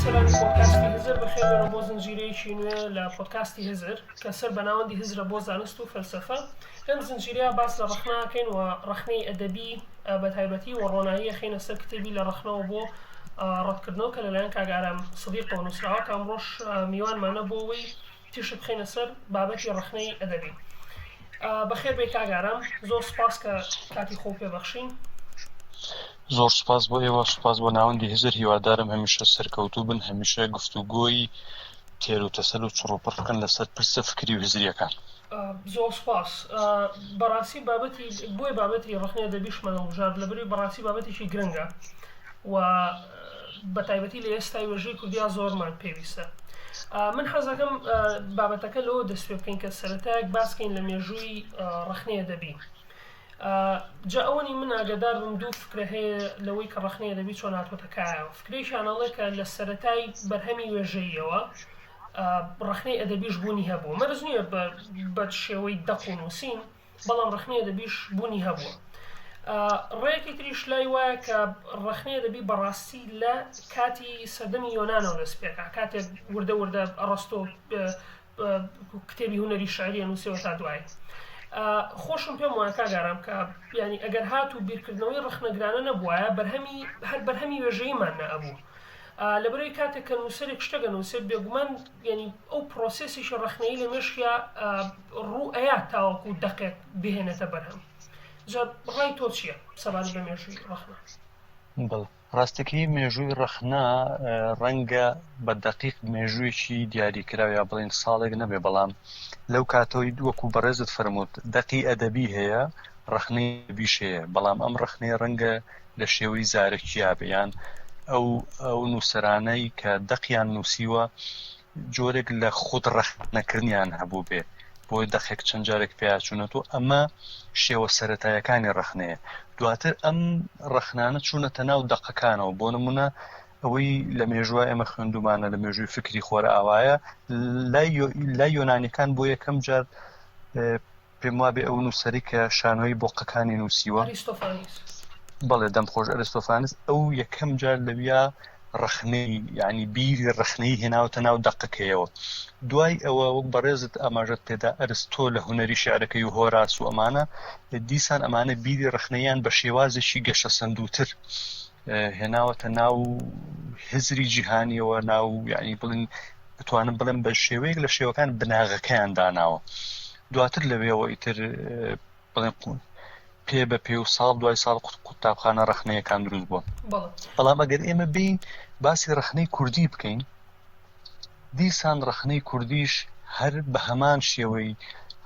بیسەرانی پۆدکاستی هزر بەخێر بێنەوە بۆ زنجیرەیەکی نوێ لە پۆدکاستی هزر کە سەر بە ناوەندی هزرە بۆ زانست و فەلسەفە. لەم زنجیرەیە باس لە ڕەخنە ئەکەین و ڕەخنەی ئەدەبی بە تایبەتی و ڕۆنایی ئەخەینە سەر کتێبی لە ڕەخنەوە بۆ ڕەتکردنەوە کە لەلایەن کاک ئارام سدیقەوە نووسراوە کە ئەمڕۆش میوانمانە بۆ ئەوەی تیشک بخەینە سەر بابەتی ڕەخنەی ئەدەبی. بەخێر بێی کاک ئارام، زۆر سوپاس کە کاتی خۆو پێ بەخشین. زۆر سوپاس بۆ ئێوە، سوپاس بۆ ناوەندی هزر، هیوادارم هەمیشە سەرکەوتوو بن، هەمیشە گفتوگۆی تێروتەسەل و چڕوپڕ بکەن لەسەر پرسە فکری و هزرییەکان. زۆر سوپاس. بەڕاستی بابەتی بۆیە بابەتی ڕەخنەی ئەدەبیشمان هەڵبژارد لەبەرئەوەی بەڕاستی بابەتێکی گرنگە و بەتایبەتی لە ئێستای وێژەی کوردیا زۆرمان پێویستە. من حەزەکەم بابەتەکە لەوە دەست پێ بکەین کە سەرەتایەک باس کەین لە مێژووی ڕەخنەی ئەدەبی. جا ئەوەنی من ئاگادار بم دوو فکرە هەیە لەوەی کە ڕەخنەی ئەدەبی چۆن هاتووەتە کایەوە. فکرەیەکیان ئەڵێ کە لە سەرەتای بەرهەمی وێژەییەوە ڕەخنەی ئەدەبیش بوونی هەبووە. مەرج نییە بە شێوەی دەق و نووسین، بەڵام ڕەخنەی ئەدەبیش بوونی هەبووە. ڕێیەکی تریش لای وایە کە ڕەخنەی ئەدەبی بەڕاستی لە کاتی سەردەمی یۆنانەوە دەست پێکا، کاتێک وردە وردە ئەڕستۆ کتێبی هونەری شعری ئەنووسێ و تا دوایی. خۆشم پێم وایە کاک ئارام کە یانی ئەگەر هاتوو بیرکردنەوەی ڕەخنەگرانە نەبوایە بەرهەمی هەر بەرهەمی وێژەییمان نەئەبوو. لەبەرئەوەی کاتێک کە نووسەرێک شتێک ئەنووسێت بێگومان یانی ئەو پرۆسێسێکی ڕەخنەیی لە مێشکیا ڕوو ئەیات تاوەکو دەقێک بهێنێتە بەرهەم. جا ڕای تۆ چییە سەبارەت بە مێژووی ڕەخنە؟ بەڵێ. ڕاستەکەی مێژووی ڕەخنە ڕەنگە بە دەقیق مێژوویەکی دیاریکراو یا بڵێین ساڵێک نەبێ بەڵام لەو کاتەوەی وەکوو بەڕێزت فەرمووت دەقی ئەدەبی هەیە ڕەخنەی ئەدەبیش هەیە بەڵام ئەم ڕەخنەیە ڕەنگە لە شێوەی زارەکیا بێ یان ئەو ئەو نووسەرانەی کە دەقیان نووسیوە جۆرێک لە خود ڕەخنەکردنیان هەبووبێ بۆ دەقێک چەند جارێک پیاچوونەتەوە ئەمە شێوە سەرەتایەکانی ڕەخنەیە دواتر ئەم ڕەخنانە چوونەتە ناو دەقەکانەوە بۆ نمونە ئەوەی لە مێژووە ئێمە خوێندومانە لە مێژووی فکری خۆرئاوایە لای یۆنانیەکان بۆ یەکەم جار پێم وابێ ئەو نووسەری کە شانۆی بۆقەکانی نووسیوە ئەریستۆفانیس. بەڵێ دەم خۆش ئەرستۆفانس ئەو یەکەم جار لەویا ڕەخنەی یعنی بیری ڕەخنەی هێناوەتە ناو دەقەکەیەوە دوای ئەوە وەک بەڕێزت ئاماژەت پێدا ئەرستۆ لە هونەری شعرەکەی و هۆراس و ئەمانە دیسان ئەمانە بیری ڕەخنەیان بە شێوازێکی گەشەسەندووتر هێناوەتە ناو هزری جیهانیەوە ناو یعنی بڵین بتوانم بڵێم بە شێوەیەک لە شێوەکان بناغەکەیان داناوە دواتر لەوێەوە ئیتر بڵێن قوون پێ بە پێ و ساڵ دوای ساڵ قوتابخانە ڕەخنەیەکان دروست بووە بەڵام ئەگەر ئێمە بین باسی ڕەخنەی کوردی بکەین دیسان ڕەخنەی کوردیش هەر بە هەمان شێوەی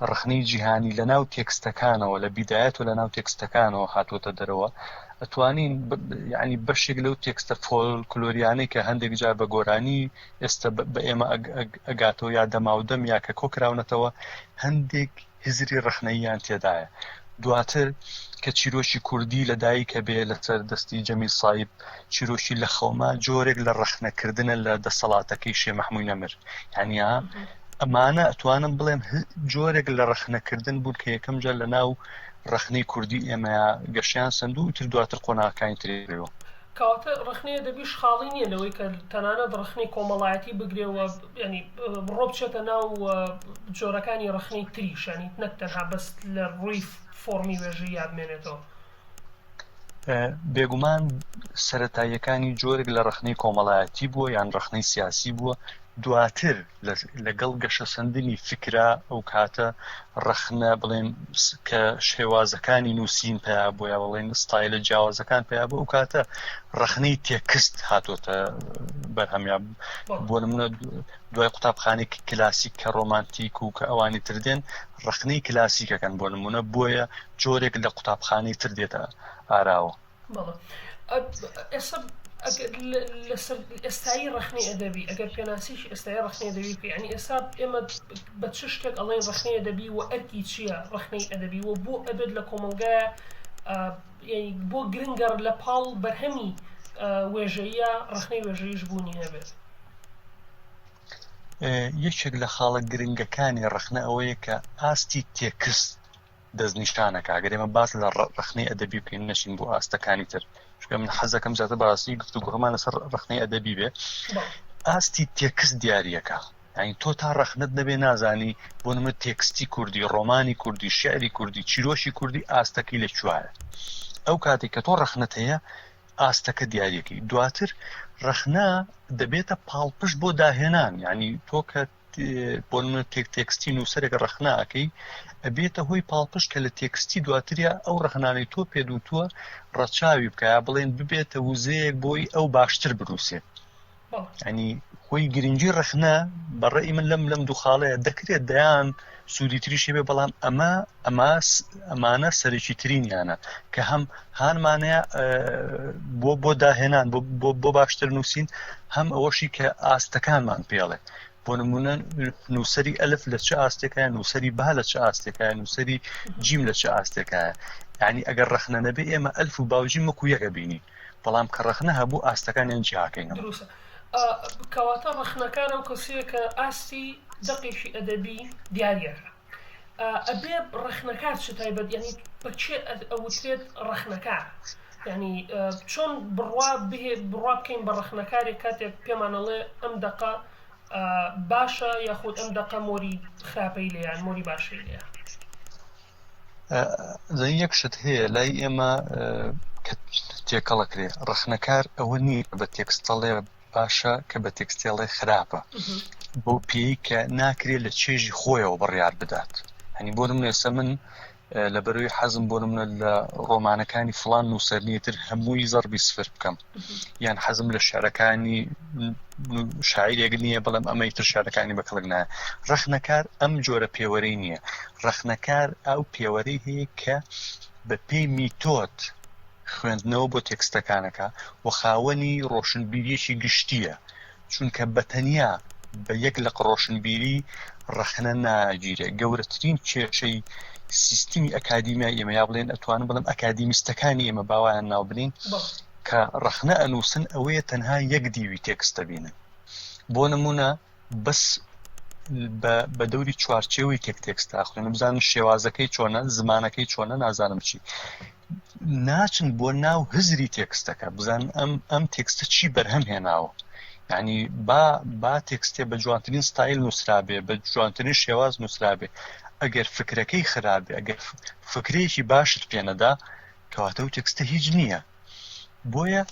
ڕەخنەی جیهانی لە ناو تێکستەکانەوە لە بیدایەت و لە ناو تێکستەکانەوە هاتووەتە دەرەوە ئەتوانین یعنی بەشێک لەو تێکستە فۆلکلۆریانەی کە هەندێک جار بە گۆرانی ئێستا بە ئێمە ئەگاتەوە یا دەماودەم یا کە کۆکراونەتەوە هەندێک هزری ڕەخنەییان تێدایە. دواتر کە چیرۆکی کوردی لە دایکە بێ لەسەر دەستی جەمیل سایب، چیرۆکی لە خەوما جۆرێک لە ڕەخنەکردنە لە دەسەڵاتەکەی شێ مەحمووی نەمر. یانی ئەمانە ئەتوانم بڵێم جۆرێک لە ڕەخنەکردن بوون کە یەکەم جار لە ناو ڕەخنەی کوردی ئێمەیا گەشەیان سەند و ئیتر دواتر قۆناغەکانی تری بڕیوە. کەواتە ڕەخنەی ئەدەبیش خاڵی نییە لەوەی کە تەنانەت ڕەخنەی کۆمەڵایەتی بگرێ و یانی ڕۆ بچێتە ناو جۆرەکانی ڕەخنەی تریش یانی نەک تەنها بەس لە ڕووی فۆڕمی وێژەییا بمێنێتەوە. بێگومان سەرەتاییەکانی جۆرێک لە ڕەخنەی کۆمەڵایەتی بووە یان ڕەخنەی سیاسی بووە دواتر لەگەڵ گەشەسەندنی فکرا ئەو کاتە ڕەخنە بڵێن کە شێوازەکانی نووسین پیا بۆ یا بڵێن ستایلە جیاوازەکان پیا بۆ ئەو کاتە ڕەخنەی تێکست هاتۆتە بەرهەم یا بۆ نمونە دوای قوتابخانەی کلاسیک کە ڕۆمانتیک و کە ئەوانی تر دێن ڕەخنەی کلاسیکەکەن بۆ نمونە بۆیە جۆرێک لە قوتابخانەی تر دێتە ئاراوە. بەڵێ ئێستا لەسەر ئێستایی ڕەخنەی ئەدەبی ئەگەر پێناسەیەکی ئێستای ڕەخنەی ئەدەبی بکەی یانی ئێستا ئێمە بە چ شتێک ئەڵێن ڕەخنەی ئەدەبی و ئەرکی چییە ڕەخنەی ئەدەبی و بۆ ئەبێت لە کۆمەڵگایە یانی بۆ گرنگە لە پاڵ بەرهەمی وێژەیە ڕەخنەی وێژەیش بوونی هەبێت. یەکێک لە خاڵە گرنگەکانی ڕەخنە ئەوەیە کە ئاستی تێکست دەستنیشانەکا گەر ئێمە باس لە ڕەخنەی ئەدەبی بکەین نەچین بۆ ئاستەکانی تر چونکە من حەزەکەم زیاتر بەڕاستی گفتوگۆکەمان لەسەر ڕەخنەی ئەدەبی بێ. ئاستی تێکست دیاریەکا یانی تۆ تا ڕەخنەت نەبێ نازانی بۆ نمونە تێکستی کوردی ڕۆمانی کوردی شیعری کوردی چیرۆکی کوردی ئاستەکەی لە کوایە ئەو کاتێک کە تۆ ڕەخنەت هەیە ئاستەکە دیاریەکەی دواتر ڕەخنە دەبێتە پاڵپشت بۆ داهێنان یعنی تۆ کە بۆ نمونە تێک تێکستی نووسەرێک ڕەخنە ئەکەی ئەبێتە هۆی پاڵپشت کە لە تێکستی دواتریا ئەو ڕەخنانەی تۆ پێدوتووە ڕەچاوی بکە یا بڵێن ببێتە وزەیەک بۆی ئەو باشتر بنووسێت ینی خۆی گرنگی ڕەخنە بە ڕێی من لەم لەم دوو خاڵەیە دەکرێت دەیان سوودی تریش هەبێ بەڵام ئەمە ئەمە ئەمانە سەرەکی ترینیانە کە هەم هانمانەیە بۆ بۆ داهێنان بۆ بۆ باشتر نووسین هەم ئەوەشی کە ئاستەکانمان پێڵێ بۆ نمونە نووسری ئەلف لە چ ئاستێکە نووسری با لە چ ئاستێکە نووسری جیم لە چ ئاستێکە یعنی ئەگەر ڕەخنە نەبێ ئێمە ئەلف و باوجی وەکو یەکە بینی بەڵام کە ڕەخنە هەبوو ئاستەکانیان جیاکەینەوە. دروستە. کەواتە ڕەخنەکار ئەو کەسەیە کە ئاستی دەقێکی ئەدەبی دیاریەکا. ئەبێ ڕەخنەکار چ تایبەت یانی بە کێ ئەوترێت ڕەخنەکار؟ یانی چۆن بڕوا بهێ بڕوا بکەین بە ڕەخنەکارێک کاتێک پێمان ئەڵێ ئەم دەقە باشە یاخود ئەم دەقە مۆری خراپەی لێیە یان مۆری باشەی لێیە؟ زانی یەک شت هەیە لای ئێمە کە تێکەڵەکرێ ڕەخنەکار ئەوە نییە بە تێکستەڵێ باشە کە بە تێکستێڵێ خراپە بەو پێی کە ناکرێت لە چێژی خۆیەوە بڕیار بدات هەنی بۆ نمونە ئێستا من لە بەرەوەی حەزم بۆ نمونە لە ڕۆمانەکانی فلان نووسەر نییە تر هەمووی زەربی سفر بکەم یان حەزم لە شعرەکانی شاعیرێک نییە بڵێم ئەمەی تر شعرەکانی بە کەڵک نایە ڕەخنەکار ئەم جۆرە پێوەرەی نییە ڕەخنەکار ئەو پێوەرەی هەیە کە بە پێی میتۆد خوێندنەوە بۆ تێکستەکانەکە و خاوەنی ڕۆشنبیریەکی گشتیە چونکە بە تەنیا بە یەک لق ڕۆشنبیری ڕەخنە ناگیرێ گەورەترین کێشەی سیستمی ئەکادیمیای ئێمە یا بڵێن ئەتوانم بڵێم ئەکادیمیستەکانی ئێمە باوایان ناو بنین کە ڕەخنە ئەنووسن ئەوەیە تەنها یەک دیوی تێکست دەبینن بۆ نمونە بەس بە دەوری چوارچێوەی تێک تێکست ئاخوێنن بزانن شێوازەکەی چۆنە زمانەکەی چۆنە نازانم چی ناچن بۆ ناو هزری تێکستەکە بزان ئەم ئەم تێکستە چی بەرهەم هێناوە یعنی با با تێکستێ بە جوانترین ستایل نووسرابێ بە جوانترین شێواز نووسرابێ ئەگەر فکرەکەی خراپێ ئەگەر فکرێکی باشت پێنەدا کەواتە و تێکستە هیچ نییە بۆیە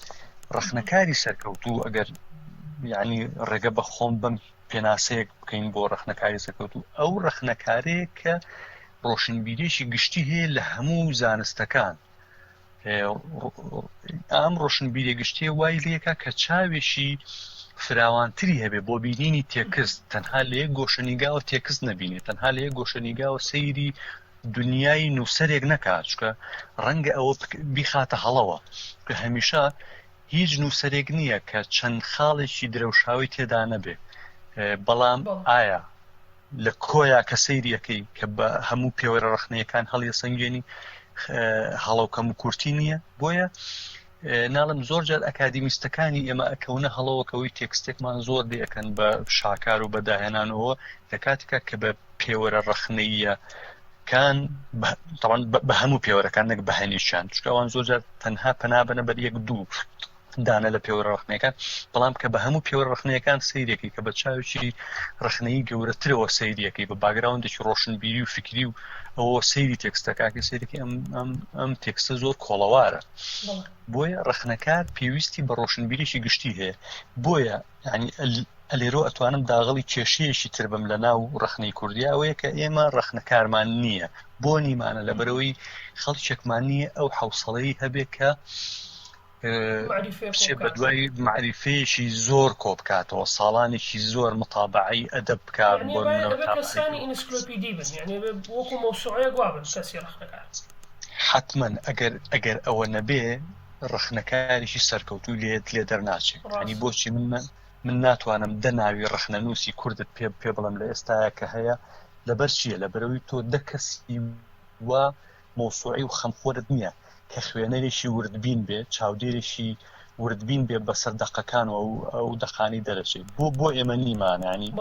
ڕەخنەکاری سەرکەوتوو ئەگەر یعنی ڕێگە بە خۆم بەم پێناسەیەک بکەین بۆ ڕەخنەکاری سەرکەوتوو ئەو ڕەخنەکارەیە کە ڕۆشنبیریی گشتی هەیە لە هەموو زانستەکان ئەم ڕۆشنبیریە گشتیە وای لێکا کە چاوێکی فراوانتری هەبێ بۆ بینینی تێکست تەنها لە یەک گۆشەنیگاوە تێکست نەبینێت تەنها لە یەک گۆشەنیگاوە سەیری دنیای نووسەرێک نەکات چونکە ڕەنگە ئەوە بیخاتە هەڵەوە کە هەمیشە هیچ نووسەرێک نییە کە چەند خاڵێکی درەوشاوەی تێدا نەبێ بەڵام ئایا لە کۆیا کە سەیریەکەی کە بە هەموو پێوەرە ڕەخنەیەکان هەڵیەسەنگێنی هەڵە و کەم و کورتی نییە بۆیە ناڵم زۆر جار ئەکادیمیستەکانی ئێمە ئەکەونە هەڵەوەکەوەی تێکستێکمان زۆر لێ ئەکەن بە شاکار و بە داهێنانەوە لە کاتێکا کە بە پێوەرە ڕەخنەییە کان تاوان بە هەموو پێوەرەکان نەک بە هەنیشیان چونکە ئەوان زۆر جار تەنها پەنا بەنە بەر یەک دوو دانە لە پێوەرە ڕەخنەیەکان بەڵام کە بە هەموو پێوەرە ڕەخنەیەکان سەیرێکی کە بە چاوێکی ڕەخنەیی گەورەترەوە سەیریەکەی بە باگراوندێکی ڕۆشنبیری و فکری و ئەوە سەیری تێکستەکە سەیرێکی ئەم ئەم ئەم تێکستە زۆر کۆڵەوارە بۆیە ڕەخنەکار پێویستی بە ڕۆشنبیرێکی گشتی هەیە بۆیە یعنی ئەلێرۆ ئەتوانم داغڵی کێشەیەکی تر بم لە ناو ڕەخنەی کوردی ئەوەیە کە ئێمە ڕەخنەکارمان نییە بۆ نیمانە لەبەرەوەی خەڵکێکمان نییە ئەو حەوسەڵەی هەبێ کە بچێ بە دوای مەعریفەیەکی زۆر کۆ بکاتەوە ساڵانێکی زۆر متابعەی ئەدەب بکات بۆ نمونە کەسانی ئینسکلۆپیدی بن یعنی وەکو مەوسوعەیەک وابن کەسی ڕەخنەکار حتمما ئەگەر ئەگەر ئەوە نەبێ ڕەخنەکارێکی سەرکەوتوو لێت لێ دەرناچێت ینی بۆچی من من ناتوانم دە ناوی ڕەخنەنووسی کوردت پێ پێ بڵێم لە ئێستایا کە هەیە لەبەر چییە لەبەرەوەی تۆ دە کەسی وا مەوسوعی و خەمخۆرت نییە کە خوێنەرێکی وردبین بێ چاودێرێکی وردبین بێ بەسەر دەقەکان و ئەو ئەو دەقانەی دەرەچێ بۆ بۆ ئێمە نیمانە ینی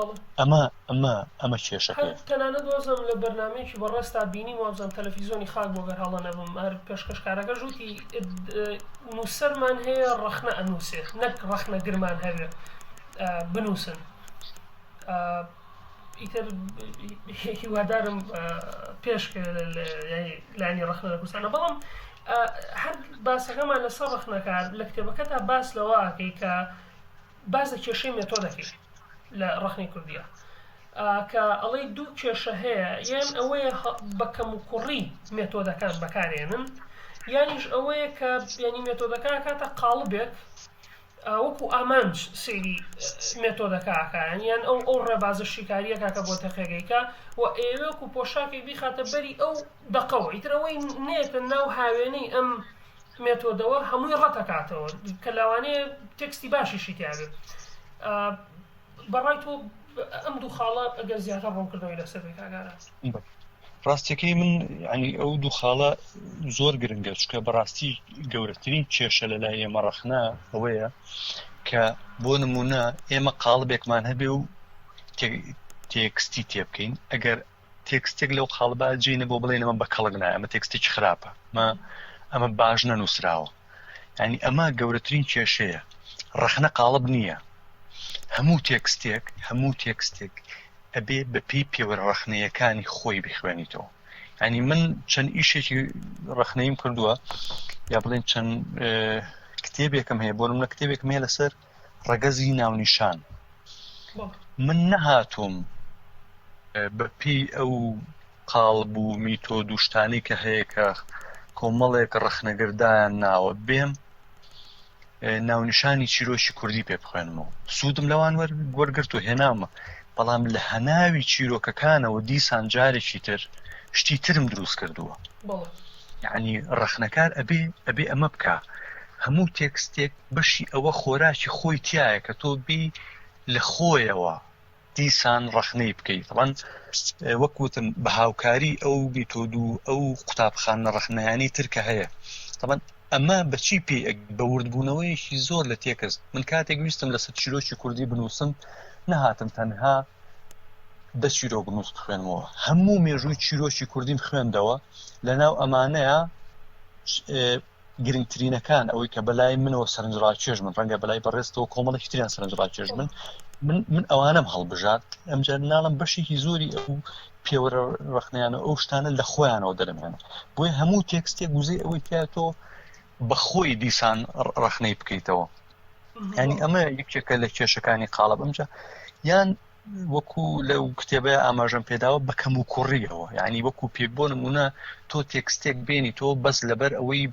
ئەمە ئەمە ئەمە هەر کێشەکەیە. تەنانەت وابزانم لە بەرنامەیەکی بەڕێزتا بینیم وابزانم تەلەفیزۆنی خاک بوو گەر هەڵە نەبم هەر پێشکەشکارەکەش وتی نووسەرمان هەیە ڕەخنە ئەنووسێ نەک ڕەخنەگرمان هەبێ. بنووسن. ئیتر هیوادارم پێش لایەنی ڕەخنە لە کوردستانە بەڵام هەر باسەکەمان لەسەر ڕەخنەکار لە کتێبەکەتا باس لەوە ئەکەی کە باس لە کێشەی مێتۆدەکەی لە ڕەخنەی کوردیە کە ئەڵێی دوو کێشە هەیە یان ئەوەیە بە کەم و کوڕی مێتۆدەکان بەکارێنن یانیش ئەوەیە کە ینی مێتۆدەکە کاتە قاڵبێک وەکو ئامانج سەیری مێتۆدەکە ئەکا یان ئەو ئەو ڕێبازە شیکاریە کاکە بۆ دەقێکەیکا و ئەیەوێ وەکو پۆشاکێک بیخاتە بەری ئەو دەقەوە ئیتر ئەوەی نێتە ناو هاوێنەی ئەم مێتۆدەوە هەمووی ڕەتەکاتەوە کە لەوانەیە تێکستی باشیشی تیابێ بەڕای تۆ ئەم دوو خاڵە ئەگەر زیاتر ڕوونکردنەوەی لەسەر بێ کاک ئارام. ڕاستیەکەی من ینی ئەو دوو خاڵە زۆر گرنگە چکە بەڕاستی گەورەترین کێشە لە لای ئێمە ڕەخنە ئەوەیە کە بۆ نمونە ئێمە قاڵبێکمان هەبێ و تێکستی تێبکەین ئەگەر تێکستێک لەو قاڵبا جێ نەبوو بڵێن ئەمە بە کەڵک نایە ئەمە تێکستێکی خراپە ئەمە ئەمە باش نەنووسراوە ینی ئەمە گەورەترین کێشەیە ڕەخنە قاڵب نییە هەموو تێکستێک هەموو تێکستێک ئەبێ بە پێی پێوەرە ڕەخنەیەکانی خۆی بیخوێنیتەوە ینی من چەند ئیشێکی ڕەخنەیم کردووە یا بڵێن چەند کتێبێکم هەیە بۆ منە کتێبێکم هەیە لەسەر ڕەگەزی ناونیشان من نەهاتووم بە پێی ئەو قاڵب و میتۆد و شتانەی کە هەیە کە کۆمەڵێک ڕەخنەگردایان ناوە بێم ناونیشانی چیرۆکی کوردی پێ بخوێنمەوە سوودم لەوان وەرگرت و هێنامە بەڵام لە هەناوی چیرۆکەکانەوە دیسان جارێکی تر شتی ترم دروست کردووە یعنی ڕەخنەکار ئەبێ ئەبێ ئەمە بکە هەموو تێکستێک بەشی ئەوە خۆراکی خۆی تایە کە تۆ بی لە خۆیەوە دیسان ڕەخنەی بکەی تەبعەن وەک وتم بە هاوکاری ئەو میتۆد و ئەو قوتابخانە ڕەخنەیانەی تر کە هەیە تەبعەن ئەمە بەچی پێی ئەگەی بە وردبوونەوەیەکی زۆر لە تێکست من کاتێک ویستم لەسەر چیرۆکی کوردی بنووسم نەهاتم تەنها دە چیرۆک نووس بخوێنمەوە هەموو مێژووی چیرۆکی کوردیم خوێندەوە لەناو ئەمانەیە گرنگترینەکان ئەوەی کە بەلای منەوە سەرنجڕاکێش بن ڕەنگە بەلای بەڕێزتەوە کۆمەڵێکی تریان سەرنجڕاکێش بن من من ئەوانەم هەڵبژارد ئەمجار ناڵم بەشێکی زۆری ئەو پێوەرە ڕەخنەیانە ئەو شتانە لە خۆیانەوە دەرمێنە بۆیە هەموو تێکستێک وزەی ئەوەی تیا تۆ بەخۆی دیسان ڕەخنەی بکەیتەوە ینی ئەمە یەکێکە لە کێشەکانی قاڵب ئەمجا یان وەکو لەو کتێبەیا ئاماژەم پێداوە بە کەم و کوڕیەوە یعنی وەکو پێ بۆ نمونە تۆ تێکستێک بێنی تۆ بەس لەبەر ئەوەی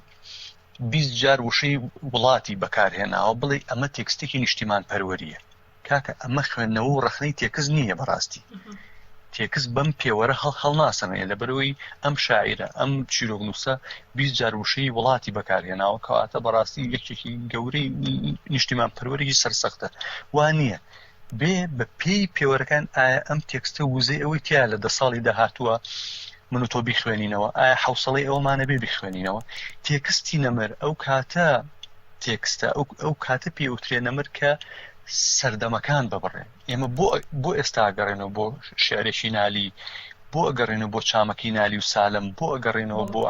20 جار وشەی وڵاتی بەکارهێناوە بڵێ ئەمە تێکستێکی نیشتیمان پەروەریە کاکە ئەمە خوێندنەوە و ڕەخنەی تێکست نییە بەڕاستی تێکست بەم پێوەرە هەڵ هەڵناسەمەیە لەبەرەوەی ئەم شاعیرە ئەم چیرۆکنووسە 20 جار وشەی وڵاتی بەکارهێناوە کەواتە بەڕاستی یەکێکی گەورەی نیشتیمان پەروەرێکی سەرسەختە وا نییە بێ بە پێی پێوەرەکان ئایا ئەم تێکستە وزەی ئەوەی تیا لە دە ساڵی داهاتووە من و تۆ بیخوێنینەوە ئایا حەوسەڵەی ئەوەمانە بێ بیخوێنینەوە تێکستی نەمر ئەو کاتە تێکستە ئەو ئەو کاتە پێ وترێ نەمر کە سەردەمەکان ببڕێ ئێمە بۆ بۆ ئێستا گەڕێنەوە بۆ شعرێکی نالی بۆ ئەگەڕێنەوە بۆ چامەکی نالی و سالم بۆ ئەگەڕێنەوە بۆ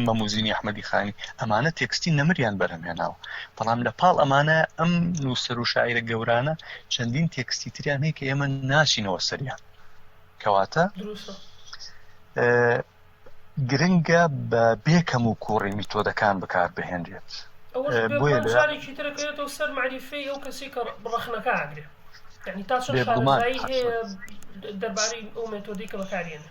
مەموزینی ئەحمەدی خانی ئەمانە تێکستی نەمریان بەرهەمهێناوە بەڵام لە پاڵ ئەمانە ئەم نووسەر و شاعیرە گەورانە چەندین تێکستی تریان هەیە کە ئێمە ناچینەوە سەریان کەواتە گرنگە بە بێ کەم و کوڕی میتۆدەکان بەکار بهێنرێت ئەوەش بۆیە جارێکی ترەکەوێتەوە سەر مەعریفەی ئەو کەسی کە ڕەخنەکە ئەگرێ یعنی تا چەند شارەزایی هەیە دەربارەی ئەو مێتۆدەی کە بەکارێنێ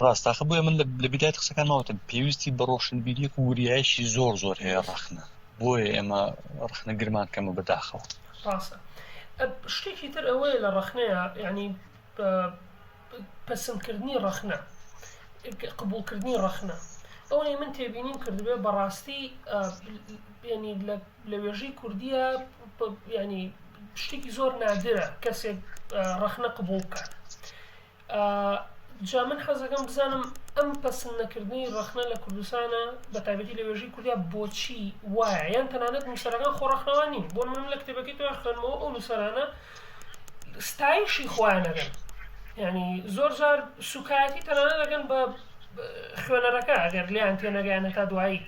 ڕاستاخە بۆیە من لە بدایەت قسەکان ماوەتم پێویستی بە ڕۆشنبیریەک و وریایشی زۆر زۆر هەیە ڕەخنە بۆیە ئێمە ڕەخنەگرمان کەمە بەداخەوە. ڕاستە شتێکی تر ئەوەیە لە ڕەخنەیە یعنی پەسندکردنی ڕەخنە، قبوڵکردنی ڕەخنە. ئەوەی من تێبینیم کردبێ بەڕاستی یعنی لە وێژەی کوردیە یعنی شتێکی زۆر نادرە کەسێک ڕەخنە قبوڵ بکات. جا من حەزەکەم بزانم ئەم پەسند نەکردنی ڕەخنە لە کوردستانە بە تایبەتی لە وێژەی کوردیا بۆچی وایە یان تەنانەت نووسەرەکان خۆ ڕەخنەوان نین بۆ من لە کتێبەکەی تۆ خوێنمەوە ئەو نووسەرانە ستایشی خۆیان ئەکەن یعنی زۆر جار سوکایەتی تەنانەت دەکەن بە خوێنەرەکە ئەگەر لیان تێنەگەیان هەتا دوایی.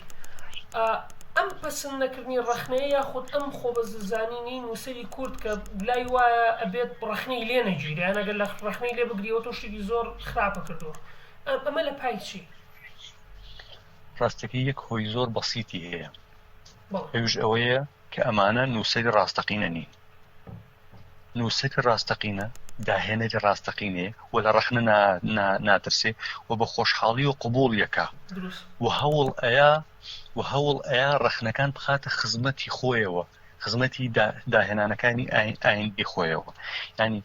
ئەم پەسند نەکردنی ڕەخنەیە یاخود ئەم خۆبەزلزانینەی نووسەری کورد کە لای وایە ئەبێت ڕەخنەی لێ نەگیرێ یان ئەگەر لە ڕەخنەی لێ بگری ئەوە تۆ شتێکی زۆر خراپە کردووە ئەمە لە پای چی؟ ڕاستەکەی یەک هۆی زۆر بەسیتی هەیە ئەویش ئەوەیە کە ئەمانە نووسەری ڕاستەقینە نین. نووسەری ڕاستەقینە داهێنەری ڕاستەقینەیە و لە ڕەخنە ناترسێ و بە خۆشحاڵی و قبوڵی ئەکا و هەوڵ ئەیا و هەوڵ ئەیا ڕەخنەکان بخاتە خزمەتی خۆیەوە خزمەتی داهێنانەکانی ئایندەی خۆیەوە یانی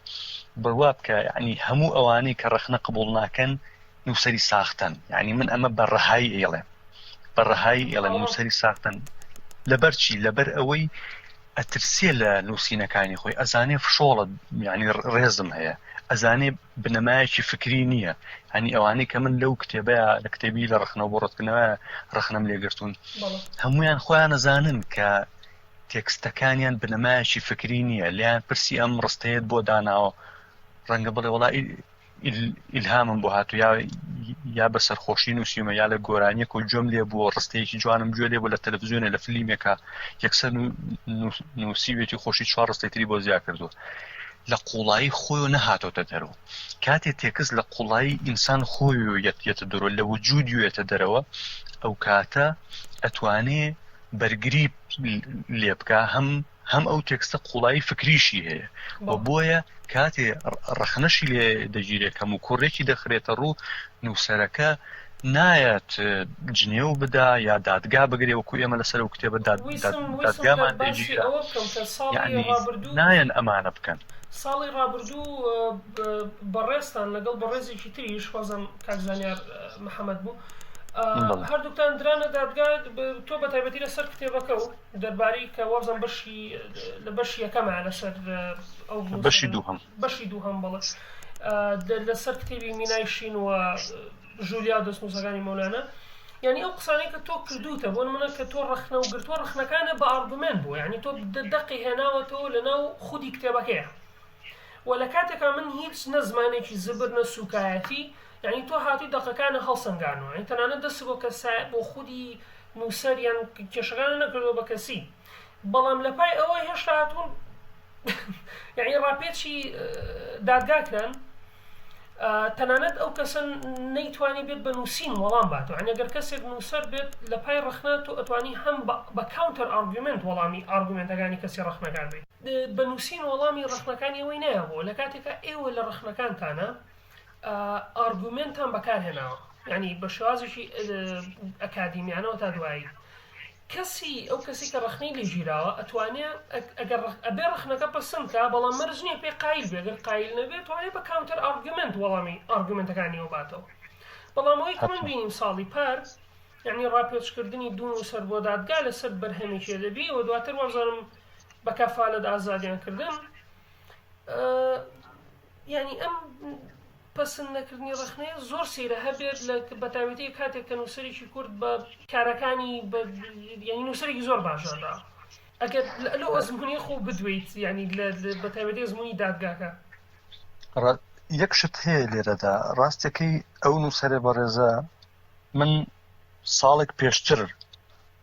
بڕوا بکە یانی هەموو ئەوانەی کە ڕەخنە قبوڵ ناکەن نووسەری ساختەن یانی من ئەمە بە ڕەهایی ئەیڵێم بە ڕەهایی ئەیڵێم نووسەری ساختەن لەبەر چی لەبەر ئەوەی ئەترسێ لە نووسینەکانی خۆی ئەزانێ فشۆڵە یانی ڕێزم هەیە ئەزانێ بنەمایەکی فکری نییە هەنی ئەوانەی کە من لەو کتێبەیە لە کتێبی لە ڕەخنەوە بۆ ڕەتکردنەوە ڕەخنەم لێگرتوون هەمویان خۆیان ئەزانن کە تێکستەکانیان بنەمایەکی فکری نییە لیان پرسی ئەم ڕستەیەت بۆ داناوە ڕەنگە بڵێ وڵا ئیلهامم بۆ هاتوو یا یا بە سەرخۆشی نووسیومە یا لە گۆرانیەک و گوێم لێ بووە ڕستەیەکی جوانم گوێ لێ بوو لە تەلەفزیۆنێ لە فلیمێکا یەکسەر نووسیوێتی خۆشی چوار ڕستەی تری بۆ زیا کردووە لە قوڵایی خۆی و نەهاتۆتە دەرەوە کاتێ تێکست لە قوڵایی ئینسان خۆی و یەت یەتە دەرەوە لە وجودی یەتە دەرەوە ئەو کاتە ئەتوانێ بەرگری لێ بکا هەم هەم ئەو تێکستە قوڵایی فکریشی هەیە و بۆیە کاتێ ڕەخنەشی لێ دەگیرێ کەموکوڕێکی دەخرێتە ڕوو نووسەرەکە نایەت جنێو بدا یا دادگا بگرێ وەکو ئێمە لەسەر ئەو کتێبە دادگامان لێگیرا یعنی نایەن ئەمانە بکەن. ساڵی ڕابردوو بەڕێزتان لەگەڵ بەڕێزێکی تریش وازم کاک زانیار محەمەد بوو هەردووکتان درانە دادگا تۆ بە تایبەتی لەسەر کتێبەکە و دەربارەی کە وابزانم بەشی لە بەشی یەکەمە لەسەر ئەو بەشی دووهەم بەشی دووهەم بەڵێ لەسەر کتێبی مینای شین و ژولیا و دەستنووسەکانی مەولانا یعنی ئەو قسانەی کە تۆ کردوتە بۆ نمونە کە تۆ ڕەخنە و گرتووە ڕەخنەکانە بە ئارگومێنت بوو یعنی تۆ دەقی هێناوەتەوە لەناو خودی کتێبەکەیە و لە کاتێکا من هیچ نە زمانێکی زبر نە سوکایەتی یعنی تۆ هاتووی دەقەکانە هەڵسەنگانەوە یعنی تەنانەت دەست بۆ کەسە بۆ خودی نووسەر یان کێشەکانە نەکردووە بە کەسی بەڵام لە پای ئەوە هێشتا هاتوون یعنی ڕاپێچی دادگا کران تەنانەت ئەو کەسە نەیتوانی بێت بە نووسین وەڵام باتەوە یعنی گەر کەسێک نووسەر بێت لە پای ڕەخنە تۆ ئەتوانی هەم بە counter argument وەڵامی ئارگومنتەکانی کەسی ڕەخنەکان بیت بە نووسین وەڵامی ڕەخنەکانی ئەوەی نایەوە لە کاتێکا ئێوە لە ڕەخنەکانتانە ئارگومێنتان بەکارهێناوە یعنی بە شێوازێکی ئەکادیمیانەوە تا دوایی کەسی ئەو کەسی کە ڕەخنەی لێ گیراوە ئەتوانێ ئەگەر ئەبێ ڕەخنەکە پەسند کا بەڵام مەرج نییە پێی قایل بێ گەر قایل نەبێت توانێ بە counter argument وەڵامی ئارگومێنتەکانیەوە باتەوە بەڵام ئەوەی کە من بینیم ساڵی پار یعنی ڕاپێچکردنی دوو نووسەر بۆ دادگا لەسەر بەرهەمێکی ئەدەبی و دواتر وابزانم بە کەفالەت ئازادیان کردن یانی ئەم پەسند نەکردنی ڕەخنەیە زۆر سەیرە هەبێت لە بەتایبەتی کاتێک کە نووسەرێکی کورد بە کارەکانی یعنی نووسەرێکی زۆر باشاندا ئەگەر لەو ئەزمموی خۆ بدویت ینی بە تایبەتی ئەزمموی دادگاکە یەک شت هەیە لێرەدا ڕاستەکەی ئەو نووسەرە بەڕێزە من ساڵێک پێشتر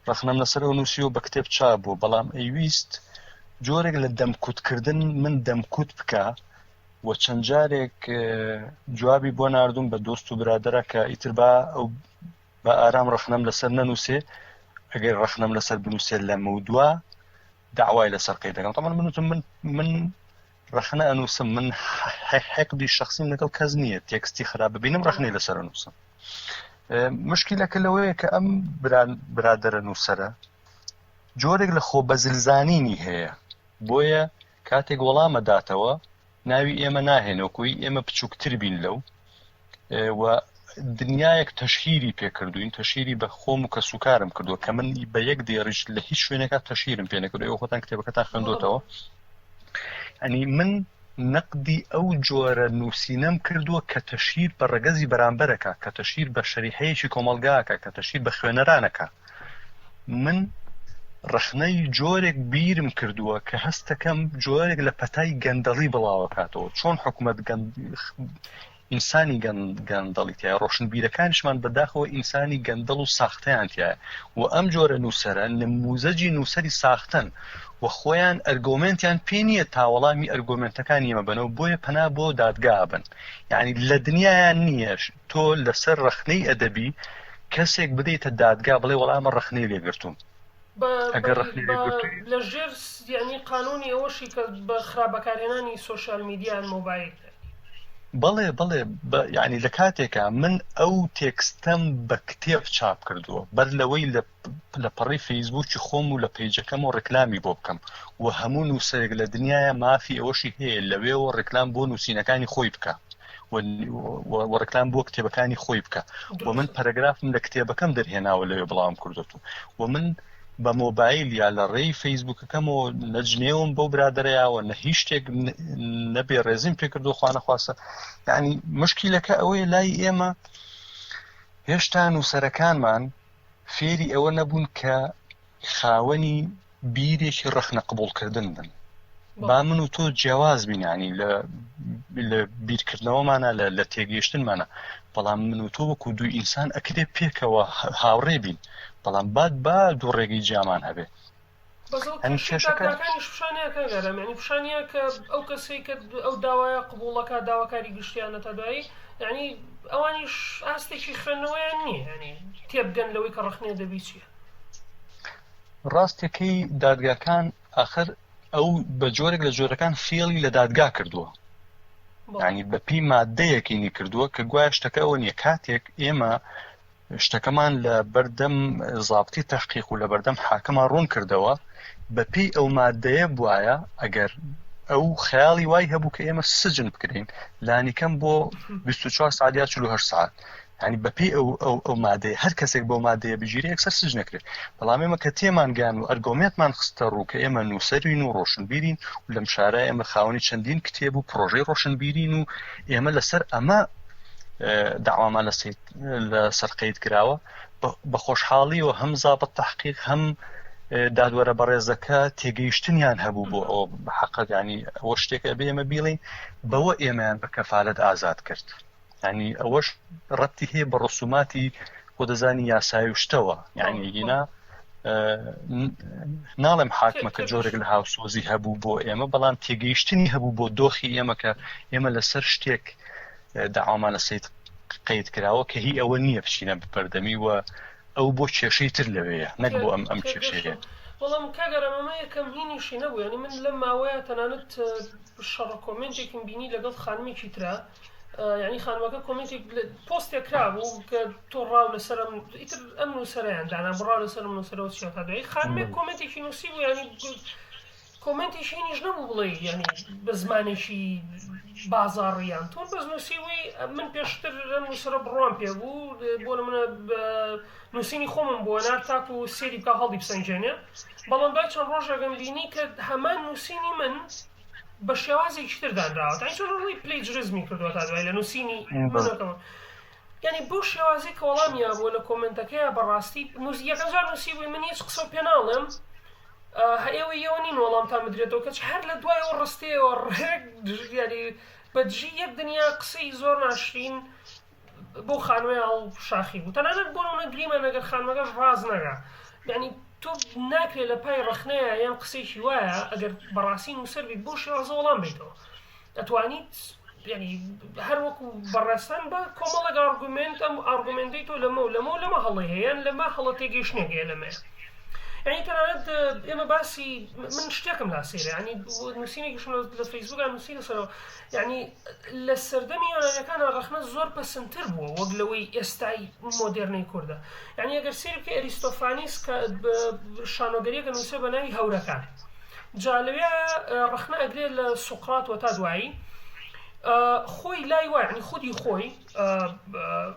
ڕەخنەم لەسەر ئەو نووسیوە بە کتێب چاپ بوو بەڵام ئەیویست جۆرێک لە دەمکوتکردن من دەمکوت بکە و چەند جارێک جوابی بۆ ناردوم بە دۆست و برادرە کە ئیتر با ئەو بە ئارام ڕەخنەم لەسەر نەنووسێ ئەگەر ڕەخنەم لەسەر بنووسێت لە مەودوا داوای لەسەر قەید دەکەم تەمان من وتم من من ڕەخنە ئەنووسم من حقدی شخصیم لەگەڵ کەس نییە تێکستی خراپ ببینم ڕەخنەی لەسەر ئەنووسم مشکلەکە لەوەیە کە ئەم برادەرە نووسەرە جۆرێک لە خۆ بەزلزانینی هەیە بۆیە کاتێک وەڵامە داتەوە ناوی ئێمە ناهێنێ وەکو هی ئێمە بچووکتر بین لەو و دنیایەک تەشهیری پێکردوین تەشهیری بە خۆم و کەسوکارم کردووە کە من بە یەک دێڕیش لە هیچ شوێنێکا تەشهیرم پێ نەکردو ئێوە خۆتان کتێبەکەتان خوێندۆتەوە ئەنی من نەقدی ئەو جۆرە نووسینەم کردووە کە تەشهیر بە ڕەگەزی بەرامبەرەکە کە تەشهیر بە شەریحەیەکی کۆمەڵگاکە کە تەشهیر بە خوێنەرانەکە من ڕەخنەی جۆرێک بیرم کردووە کە هەستەکەم جۆرێک لە پەتای گەندەڵی بڵاوەکاتەوە چۆن حکومەت گەند. ئینسانی گەندەڵی تیایە، ڕۆشنبیرەکانیشمان بەداخەوە ئینسانی گەندەڵ و ساختەیان تیایە و ئەم جۆرە نووسەرە نموزەجی نووسەری ساختەن و خۆیان ئەرگۆمێنتیان پێ نییە تا وەڵامی ئەرگۆمێنتەکانی ئێمە بەنەوە بۆیە پەنا بۆ دادگا ئەبەن یانی لە دنیایان نییە تۆ لەسەر ڕەخنەی ئەدەبی کەسێک بدەیتە دادگا بڵێ وەڵا ئەمە ڕەخنەی لێ گرتووم. بە ئەگەر ڕەخنەی لێ گرتووی. لە ژێر یانی قانوونی ئەوەشی کە بە خراپ بەکارهێنانی سۆشیال میدیا یان مۆبایل. بەڵێ بەڵێ بە یانی لە کاتێکا من ئەو تێکستەم بە کتێب چاپ کردووە بەر لەوەی لە لە پەڕەی فەیسبووکی خۆم و لە پەیجەکەمەوە ڕێکلامی بۆ بکەم و هەموو نووسەرێک لە دنیایا مافی ئەوەشی هەیە لەوێوە ڕێکلام بۆ نووسینەکانی خۆی بکا و و ڕێکلام بۆ کتێبەکانی خۆی بکا و من دروستە. پەرەگرافم لە کتێبەکەم دەرهێناوە لەوێ بڵاوم کردۆتەوە و من بە مۆبایل یا لە ڕێی فەیسبووکەکەمەوە نە جنێوم بەو برادەرە یاوە نە هیچ شتێک نە بێڕێزیم پێ کردووە خوانەخواستە یعنی مشکیلەکە ئەوەیە لای ئێمە هێشتا نووسەرەکانمان فێری ئەوە نەبوون کە خاوەنی بیرێکی ڕەخنە قبوڵکردن بن با من و تۆ جیاواز بین ینی لە لە بیرکردنەوەمانە لە لە تێگەیشتنمانە بەڵام من و تۆ وەکو دوو ئینسان ئەکرێ پێکەوە هاوڕێ بین بەڵام باد با دوو ڕێگەی جیامان هەبێ بەس ئەو هەنی کێشەی کێشەکە دادگاکانیش پیشانەیە کاک ئارام یانی پیشانە کە ئەو کەسەی کە ئەو داوایە قبوڵەکە داواکاری گشتیانە تا دوایی یعنی ئەوانیش ئاستێکی خوێندنەوەیان نییە یعنی تێبگەن لەوەی کە ڕەخنەیە دەبی چییە. ڕاستەکەی دادگاکان ئاخر ئەو بە جۆرێک لە جۆرەکان فێڵی لە دادگا کردووە ینی بەپی مادەیەکینی کردووە کە گوایە شتەکە ئەوە نییە کاتێک ئێمە شتەکەمان لە بەردەم زابتی تەحقیق و لە بەردەم حاکما ڕوون کردەوە بەپێی ئەو مادەیە بواە ئەگەر ئەو خەیاڵی وای هەبوو کە ئێمە سجن بکرین لانیکەم بۆ 24 ساعت یا 48 ساعت یانی بەپێی ئەو ئەو ئەو مادەیە هەر کەسێک بەو مادەیە بگیرێ یەکسەر سجن ئەکرێ بەڵام ئێمە کە تێمان گەیان و ئەرگۆمێنتمان خستە ڕوو کە ئێمە نووسەرین و ڕۆشنبیرین و لەم شارە ئێمە خاوەنی چەندین کتێب و پڕۆژەی ڕۆشنبیرین و ئێمە لەسەر ئەمە داوامان لە لەسەر قەید کراوە بە خۆشحاڵیەوە هەم زابط تحقیق هەم دادوەرە بەڕێزەکە تێگەیشتنیان هەبوو بۆ ئەوە حەقە ینی ئەوە شتێکە بێ ئێمە بیڵین بەوە ئێمەیان بە کەفالەت ئازاد کرد یانی ئەوەش ڕەبتی هەیە بە ڕسوماتی خۆ دەزانی یاسای و شتەوە یعنی گینا ناڵێم حاکمەکە جۆرێک لە هاوسۆزی هەبوو بۆ ئێمە بەڵام تێگەیشتنی هەبوو بۆ دۆخی ئێمە کە ئێمە لەسەر شتێک داوامان لە سید قەید کراوە کە هی ئەوە نییە بچینە بەردەمی و ئەو بۆ کێشەی تر لەوێیە نەک بۆ ئەم ئەم کێشەیە. بەڵام کاک ئارام ئەمە یەکەم هینیشی نەبوو یانی من لەم ماوەیە تەنانەت شەڕە کۆمێنتێکم بینی لەگەڵ خانمێکی ترا یعنی خانمەکە کۆمێنتێک پۆستێک کرابوو کە تۆ ڕاو لەسەرم ئیتر ئەم نووسەرەیان دانا بڕاو لەسەرم نووسەرەوە چیە تا دوایی خانمێک کۆمێنتێکی نووسی بوو یعنی کۆمێنتێکی هینیش نەبوو بڵێی یانی بە زمانێکی بازاڕیان تۆ بەس نووسیوی من پێشتر ئەم نووسەرە بڕوام پێ بوو بۆ نمونە نووسینی خۆمم بۆ نارد تاکو سێری بکا هەڵی بسەنگێنێ بەڵام دوای چەند ڕۆژێکم بینی کە هەمان نووسینی من بە شێوازێکی تر دانراوە تا چۆن ڕووی پلەیجرزمی کردووە تا دوای لە نووسینی منەکەەوە یعنی بەو شێوازی کە وەڵامی بووە لە کۆمنتەکەیە بەڕاستی نووس یەکەم جار نووسی بووی من هیچ قسە پێ ناڵێم هە ئێوە یەوە نین وەڵامتان بدرێتەوە کەچی هەر لە دوای ئەو ڕستەیەوە ڕێک یاری بە دژی یەک دنیا قسەی زۆر ناشرین بۆ خانمەی ئەو شاخی بوو تەنانەت بۆ نمونە گریمان ئەگەر خانمەکەش ڕاز نەگا یعنی تۆ ناکرێت لە پای ڕەخنەیە یان قسەیەکی وایە ئەگەر بەڕاستی نووسەر بیت بۆ شێوازە وەڵام بیتەوە ئەتوانیت یعنی هەر وەکو بەڕێزتان بە کۆمەڵێک ئارگومێنت ئەم ئارگومێنتەی تۆ لەمە و لەمە و لەمە هەڵەی هەیە یان لەمە هەڵە تێگەیشتنێک هەیە لەمەیە یعنی تەنانەت ئێمە باسی من شتێکم لا سەیرە یعنی نووسینێکیشم لە فەیسبووکا نووسی لەسەرەوە یعنی لە سەردەمی یۆنانەکانە ڕەخنە زۆر پەسەندتر بووە وەک لەوەی ئێستای مۆدێرنەی کوردە یعنی ئەگەر سەیر بکەی ئەریستۆفانیس کە شانۆگەریەکە نووسێ بە ناوی هەورەکان جا لەوێ ڕەخنە ئەگرێت لە سوقرات وە تا دوایی خۆی لای وایە یعنی خودی خۆی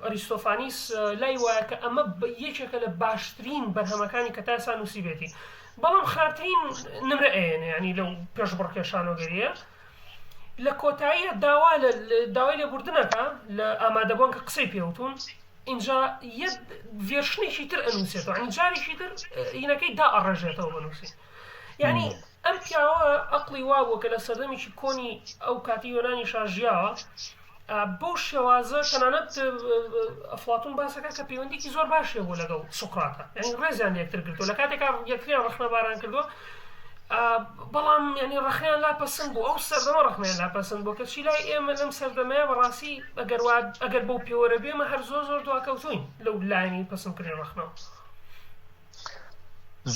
ئەریستۆفانیس لای وایە کە ئەمە یەکێکە لە باشترین بەرهەمەکانی کە تا ئێستا نووسیبێتی بەڵام خراپترین نمرە ئەیەنێ یعنی لەو پێشبڕکێ شانۆگەریە لە کۆتاییە داوا لە داوای لێبوردنەکە لە ئامادەبووان کە قسەی پێوتون اینجا یە ڤێرشنێکی تر ئەنووسێتەوە یعنی جارێکی تر هینەکەی دا ئەڕێژێتەوە بەنووسین یعنی ئەم پیاوە ئەقڵی وابووە کە لە سەردەمێکی کۆنی ئەو کاتی یۆنانیشا ژیاوە. بەو شێوازە تەنانەت ئەفلاتون باسەکە کە پەیوەندیکی زۆر باشی بوو لەگەڵ سوقراتە یعنی ڕێزیان لە یەکتر گرتووە لە کاتێکا یەکتریان ڕەخنەباران کردووە بەڵام یعنی ڕەخنەیان لا پەسند بوو ئەو سەردەمە ڕەخنەیان لا پەسند بوو کەچی لای ئێمە لەم سەردەمەیە بەڕاستی ئەگەر وا ئەگەر بەو پێوەرە بێمە هەر زۆر زۆر دواکەوتوین لەو لایەنی پەسندکردنی ڕەخنەوە.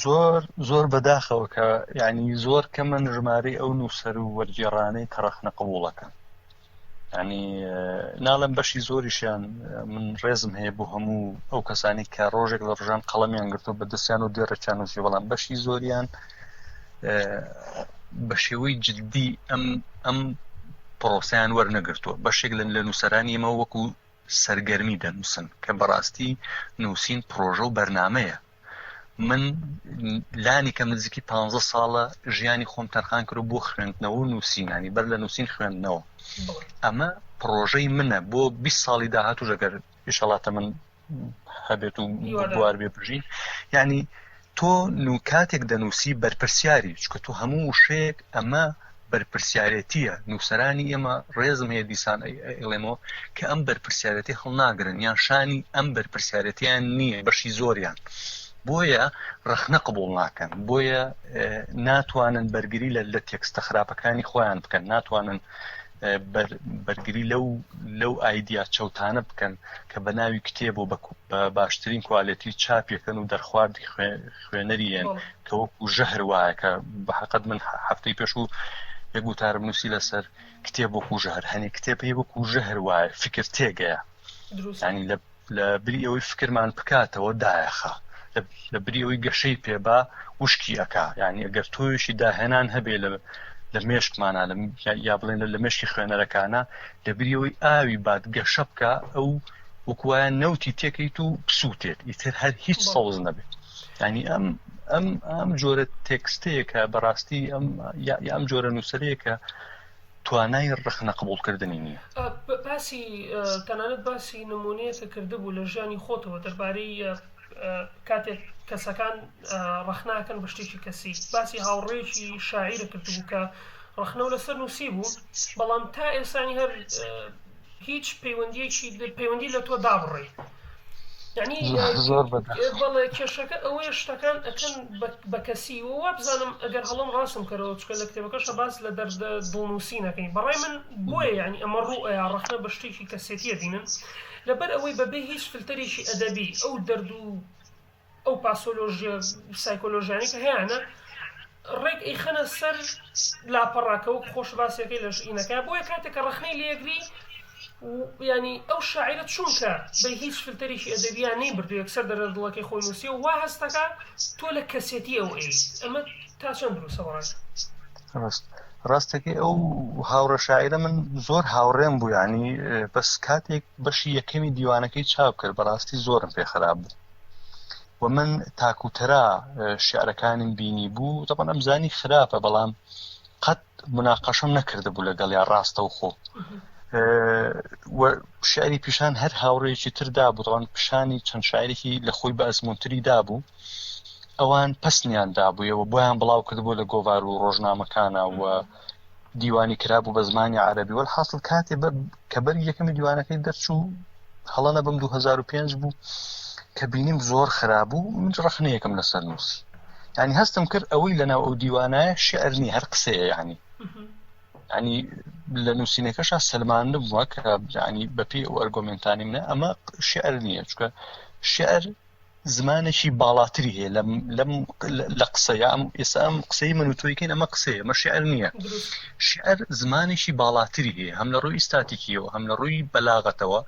زۆر زۆر بەداخەوە کە یعنی زۆر کەمن ژمارەی ئەو نووسەر و وەرگێڕانەی کە ڕەخنە قبوڵەکەن ینی ناڵم بەشی زۆریشیان من ڕێزم هەیە بۆ هەموو ئەو کەسانی کە ڕۆژێک لە ڕژان قەڵەمیان گرتو بە دەستیان و دێڕێکیان نووسی بەڵام بەشی زۆریان بە شێوەی جددی ئەم ئەم پرۆسیان وەرنەگرتووە بەشێک لە لە نووسەرانی ئێمە وەکو سەرگەرمی دەنووسن کە بەڕاستی نووسین پرۆژە و بەرنمەیە من لانی کەم نزیکی پ ساڵە ژیانی خۆم تەرخان کرد بۆ خوێندنەوە و نووسینانی بەر لە نووسین خوێندنەوە ئەمە پرۆژەی منە بۆ 20 ساڵی داهاتوو ژەگەر ئیشەڵاتە من هەبێت و بوار بێ بژین یعنی تۆ نو کاتێک دەنووسی بەرپرسیاری چکە تۆ هەموو وشەیەک ئەمە بەرپرسیارێتیە نووسەرانی ئێمە ڕێزم هەیە دیسان ئەیڵێمەوە کە ئەم بەرپرسیارێتی هەڵناگرن یان شانی ئەم بەرپرسیارێتیان نییە بەشی زۆریان بۆیە ڕەخنە قبوڵ ناکەن بۆیە ناتوانن بەرگری لە لە تێکستە خراپەکانی خۆیان بکەن ناتوانن بەرگری لەو لەو ئایدیا چەوتانە بکەن کە بە ناوی کتێب و بە باشترین کوالێتی چاپیەکەن و دەرخواردی خوێنەری یەن کە وەکو ژەهر وایە کە بە حەقەت من هەفتەی پێشوو یەک وتارم نووسی لەسەر کتێب وەکو ژەهر هەنێ کتێب هەیە وەکو ژەهر وایە فکر تێگەیە ینی لە لە بری ئەوەی فکرمان بکاتەوە دایەخە لە بری ئەوەی گەشەی پێبا وشکی ئەکا یعنی ئەگەر تۆیشی داهێنان هەبێ لە لە مێشکمانە لە یا بڵێن لە مێشکی خوێنەرەکانە لە بری ئەوەی ئاوی بات گەشە بکە ئەو وەکوایە نەوتی تێکەیت و بسووتێت ئیتر هەر هیچ سەوز نەبێت ینی ئەم ئەم ئەم جۆرە تێکستەیە کە بەڕاستی ئەم یا ئەم جۆرە نووسەرەیە کە توانای ڕەخنە قبوڵکردنی نییە. باسی تەنانەت باسی نمونەیەکە کردبوو لە ژیانی خۆتەوە دەربارەی کاتێک کەسەکان ڕەخناکەن بە شتێکی کەسی باسی هاوڕێیەکی شاعیرە کردبوو کە ڕەخنەو لەسەر نووسی بوو بەڵام تا ئێسانی هەر هیچ پەیوەندیەکی پەیوەندی لە تۆ دابڕی یعنی زۆر بەداخەوە. بەڵێ کێشەکە ئەوەیە شتەکان ئەکەن بە کەسی و وابزانم ئەگەر هەڵەم ڕاستم کەرەوە چکە لە کتێبەکەشە باس لە دەردە دڵنووسی نەکەین بەڕای من بۆیە یعنی ئەمە ڕوو ئەیا ڕەخنە بە شتێکی کەسێتیە بینن لەبەر ئەوەی بەبێ هیچ فلتەرێکی ئەدەبی ئەو دەرد و ئەو پاسۆلۆژیە سایکۆلۆژیانەی کە هەیانە ڕێک ئەیخەنە سەر لاپەڕە کە وەک خۆش باسیەکەی لە شئینەکە بۆیە کاتێک کە ڕەخنەی لێگری ینی ئەو شاعرە چونکە بە هیچ فلتەرێکی ئەدەبیان نەیبردو یەکسەر دەرە دڵەکەی خۆی نووسیە وا هەستەکە تۆ لە کەسێتی ئەو ئەی ئەمە تا چەند دروستە بەڕای ڕاست ڕاستەکەی ئەو هاوڕێ شاعرە من زۆر هاوڕێم بوو ینی بەس کاتێک بەشی یەکەمی دیوانەکەی چاپ کرد بەڕاستی زۆرم پێ خراپ بوو و من تاکوتەرا شعرەکانیم بینی بوو تەبەن ئەمزانی خراپە بەڵام قەت مناقەشەم نەکردبوو لەگەڵ یا ڕاستەوخۆ شعری پیشان هەر هاوڕێکی تر دابوو تەوان پیشانی چەند شاعرێکی لە خۆی بە ئەزمونتری دابوو ئەوان پەسنیان دابوویەوە بۆیان بڵاو کردبوو لە گۆڤار و ڕۆژنامەکانە و دیوانی کرابوو بە زمانی عەرەبی وەلحاسڵ کاتێ بە کە بەرگی یەکەمی دیوانەکەی دەرچوو هەڵە نەبم 2005 بوو کە بینیم زۆر خراپ بوو من ڕەخنەیەکم لەسەر نووسی یعنی هەستم کرد ئەوەی لەناو ئەو دیوانایە شعر نی هەر قسەیە یعنی ینی لە نووسینەکەشا سەلماندم بووە کە ینی بەپێی ئەو ئەرگۆمنتانی منە ئەمە شعر نییە چکە شعر زمانێکی باڵاتری هەیە لەم لەم لە قسە یا ئەم ئێستا ئەم قسەی من و تۆیکەین ئەمە قسەیە ئەمە شعر نییە شعر زمانێکی باڵاتری هەیە هەم لە ڕووی ئیستاتیکیەوە هەم لە ڕووی بەلاغەتەوە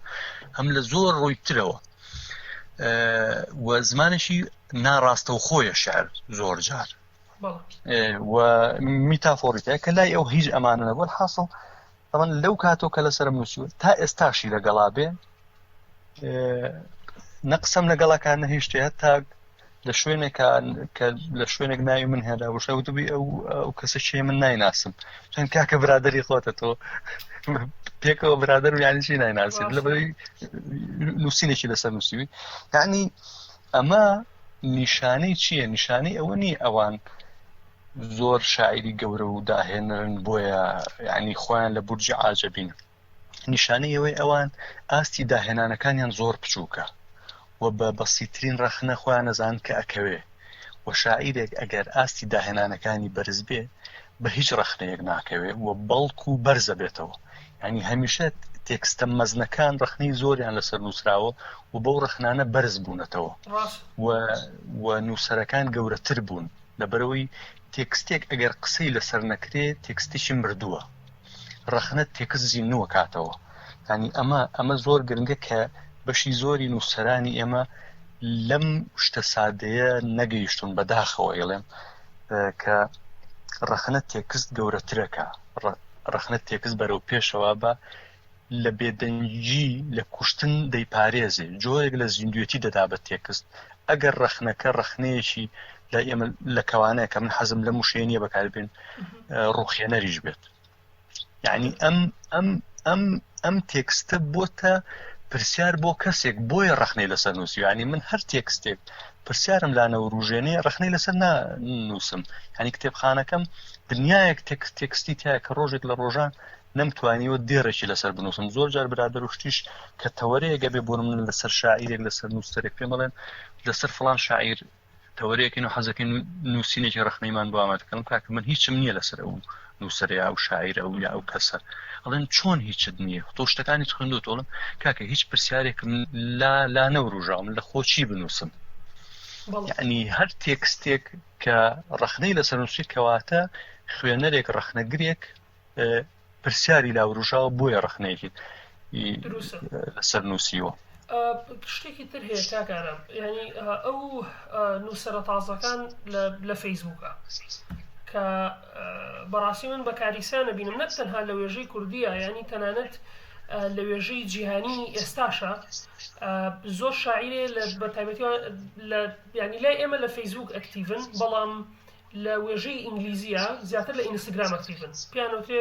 هەم لە زۆر ڕووی ترەوە و زمانێکی ناڕاستەوخۆیە شعر زۆر جار و میتافۆریتە کە لای ئەو هیچ ئەمانە نەبوو حاصل طبعا لەو کاتەوە کە لەسەرم نووسیوە تا ئێستاشی لەگەڵا بێ نە قسەم لەگەڵەکان نەهیشتێ هەتا لە شوێنێکە کە لە شوێنێک ناوی من هێنا وشە وتبی ئەو ئەو کەسە چێ من نایناسم چەند کاکە برادری خۆتە تۆ پێکەوە برادر و یانی چی نایناسیت لە بەری نووسینێکی لەسەر نووسیوی یعنی ئەمە نیشانەی چییە نیشانەی ئەوە نییە ئەوان زۆر شاعیری گەورە و داهێنەرن بۆیە یعنی خۆیان لە بورجی عاجە بینن. نیشانەی ئەوەی ئەوان ئاستی داهێنانەکانیان زۆر بچووکە و بە بەسیترین ڕەخنە خۆیان ئەزانن کە ئەکەوێ و شاعیرێک ئەگەر ئاستی داهێنانەکانی بەرز بێ بە هیچ ڕەخنەیەک ناکەوێ و بەڵکو بەرزەبێتەوە یعنی هەمیشە تێکستە مەزنەکان ڕەخنەی زۆریان لەسەر نووسراوە و بەو ڕەخنانە بەرز بوونەتەوە و و نووسەرەکان گەورەتر بوون لەبەرەوەی تێکستێک ئەگەر قسەی لەسەر نەکرێ تێکستێکی مردووە ڕەخنە تێکست زیندووە کاتەوە یعنی ئەمە ئەمە زۆر گرنگە کە بەشی زۆری نووسەرانی ئێمە لەم شتە سادەیە نەگەیشتون بەداخەوە ئەیڵێم کە ڕەخنە تێکست گەورەترەکە ڕەخنە تێکست بەرەو پێشەوە بە لە بێدەنگی لە کوشتن دەیپارێزێ جۆرێک لە زیندوێتی دەدا بە تێکست ئەگەر ڕەخنەکە ڕەخنەیەکی لە ئێمە لە کەوانەیە کە من حەزم لە وشەیە نییە بەکاربێن ڕوخێنەریش بێت یعنی ئەم ئەم ئەم ئەم تێکستە بۆتە پرسیار بۆ کەسێک بۆیە ڕەخنەی لەسەر نووسی ینی من هەر تێکستێک پرسیارم لا نەوروژێنێ ڕەخنەی لەسەر نووسم ینی کتێبخانەکەم دنیایەک تێکست تێکستی تایە کە ڕۆژێک لە ڕۆژان نەمتوانیوە دێڕێکی لەسەر بنووسم زۆر جار برادەر و شتیش کە تەوەرەیەک ئەبێ بۆ من لەسەر شاعیرێک لەسەر نووسەرێک پێم بڵێن لەسەر فڵان شاعیر تەوەرەیەکین و حەزەکەین نووسینێکی ڕەخنەیمان بۆ ئامادە کەن کاکە من هیچم نییە لەسەر ئەو نووسەرە یا ئەو شاعیرە ئەو یا ئەو کەسە ئەڵێن چۆن هیچت نییە تۆ شتەکانی خوێندووەتەوە ئەڵێم کاکە هیچ پرسیارێکم لا لا نەوروژاوم لە خۆ چی بنووسم یعنی هەر تێکستێک کە ڕەخنەی لەسەر نووسی کەواتە خوێنەرێک ڕەخنەگرێک پرسیاری لا وروژاوە بۆیە ڕەخنەیەکی لەسەر نووسیوە. شتێکی تر هەیە کاک ئارام یانی ئەو نووسەرە تازەکان لە فەیسبووکە کە بەڕاستی من بە کاریسا نەبینم نەک تەنها لە وێژەی کوردیە ینی تەنانەت لە وێژەی جیهانی ئێستاشە زۆر شاعیرێ لە بەتایبەتی لە ینی لای ئێمە لە فەیسبوک ئەکتیڤن بەڵام لە وێژەی ئینگلیزیە زیاتر لە ئینستاگرام ئەکتیڤن پێیان وترێ